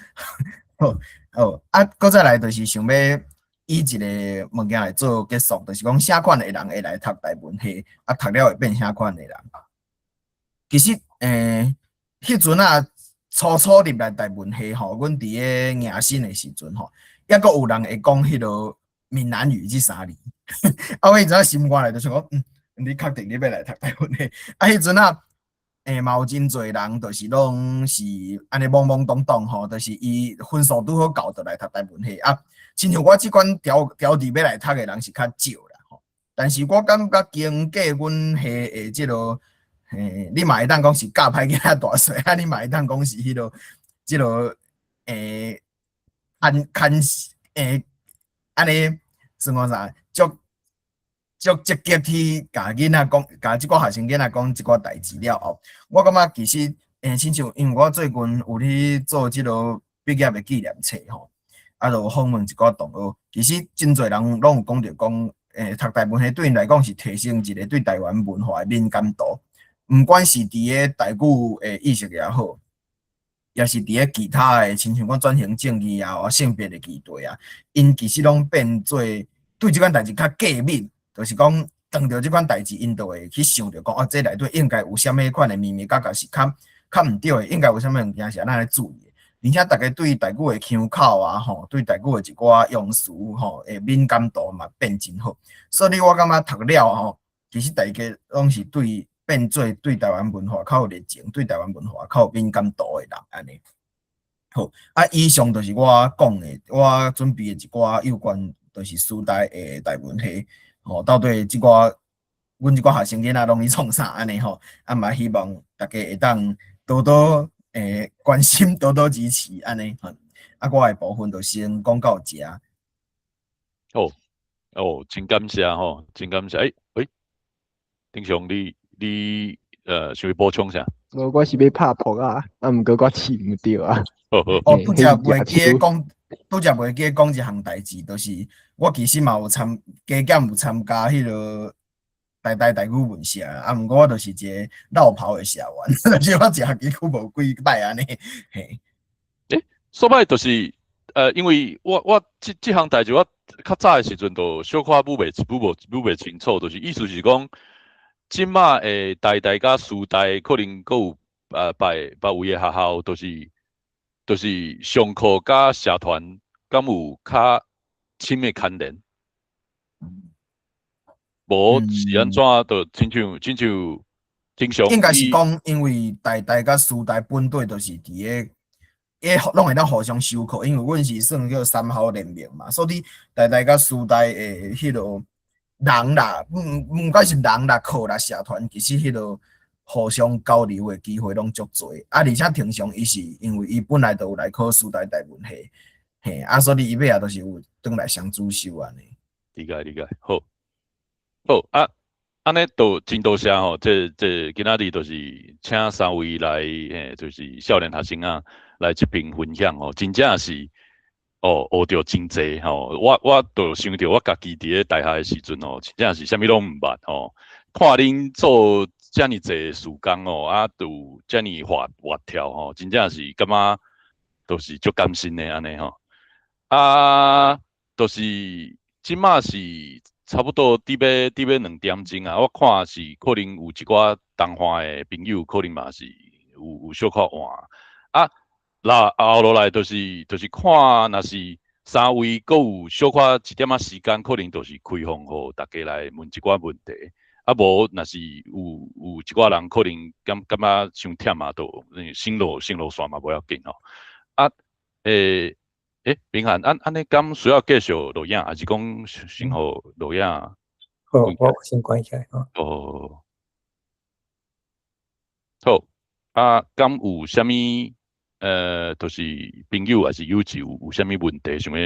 好，好，啊，閣再來就是想欲以一个物件來做結束，就是講啥款的人會來讀台文系，啊，讀了會變啥款的人。其實，彼陣啊，初初入來台文系吼，阮佇咧迎新的時陣吼，猶閣有人會講彼落閩南語這三字。啊，我彼陣心肝內就想講，你確定你欲來讀台文系？啊，彼陣啊，嘛有真濟人，就是攏是按呢懵懵懂懂吼，就是伊分數拄好夠，就來讀台文系啊。親像我這款調調佇欲來讀的人是較少啦吼，但是我感覺經過阮系的這个，嘿，你嘛會當講是教歹囡仔大細，啊，你嘛會當講是彼落這个牽牽按呢算講啥，足足積極去共囡仔講，共這寡學生囡仔講這寡代誌了後，我感覺其實，親像因為我最近有去做這个畢業的紀念冊吼。啊，就訪問一寡同學，其實真濟人攏有講著講，讀台文系對𪜶來講是提升一个對台灣文化的敏感度，毋管是佇咧台語的意識也好，抑是佇咧其他的，親像講轉型正義啊、性別的議題啊，𪜶其實攏變做對這款代誌較過敏，就是講當著這款代誌，𪜶就會去想著講，啊，這內底應該有啥物款的眉眉角角是較較毋對的，應該有啥物物件是按怎來注意的。而且逐家對台語的腔口啊，吼，對台語的一寡用詞吼，的敏感度嘛變真好。所以我感覺讀了吼，其實大家攏是對變做對台灣文化較有熱情，對台灣文化較有敏感度的人按呢。好，啊，以上就是我講的，我準備的一寡有關就是師大的台文系，吼，到底這寡阮這寡學生囡仔攏咧創啥按呢吼，啊嘛希望大家會當多多關心，多多支持按呢，啊，我的部分就先講到遮。好，哦，真感謝吼，真感謝。欸欸，丁雄，你想欲補充啥？無，我是欲拍噗仔，啊，毋過我試毋著啊。哦，拄才袂記得講，拄才袂記得講一項代誌，就是我其實嘛有參加減有參加彼个台大台語文社，啊，毋過我就是一个落跑的社員，就是我一學期去無幾擺按呢，嘿。欸，所擺就是，因為我這項代誌我較早的時陣就小可捋袂清楚，就是意思是講，這馬的台大佮師大可能閣有別別位的學校，就是上課佮社團敢有較親密牽連？無是按怎？就親像正常。應該是講，因為台大佮師大本底就是佇咧，會攏會當互相修課，因為阮是算叫三校聯盟嘛，所以台大佮師大的彼落人啦，毋管是人啦、課啦、社團，其實彼落互相交流的機會攏足濟。啊，而且平常伊是因為伊本來就有來考師大台文系，嘿，啊，所以伊尾仔就是有轉來雙主修按呢。理解理解，好，好啊，按呢就真多謝吼，這今仔日就是請三位來，嘿，就是少年學生啊，來這邊分享吼，真正是哦，學著真濟吼。我就想著我家己佇咧大學的時陣吼，真正是啥物攏毋捌吼。看恁做遮爾濟事工吼，啊，就遮爾活跳吼，真正是感覺都是足感心的按呢吼。啊，就是這馬是差不多佇欲2點鐘啊，我看是可能有一寡東岸的朋友，可能嘛是有小可晚啊。那後落來就是看，若是三位閣有小可一點仔時間，可能就是開放予大家來問一寡問題。啊無，若是有一寡人可能感覺傷忝啊，就先落線嘛無要緊吼。啊，欸，明翰，按呢，敢需要繼續錄影，還是講先予錄影？好，我先關起來。哦，好，啊，敢有啥物就是朋友還是友情有啥物問題想欲？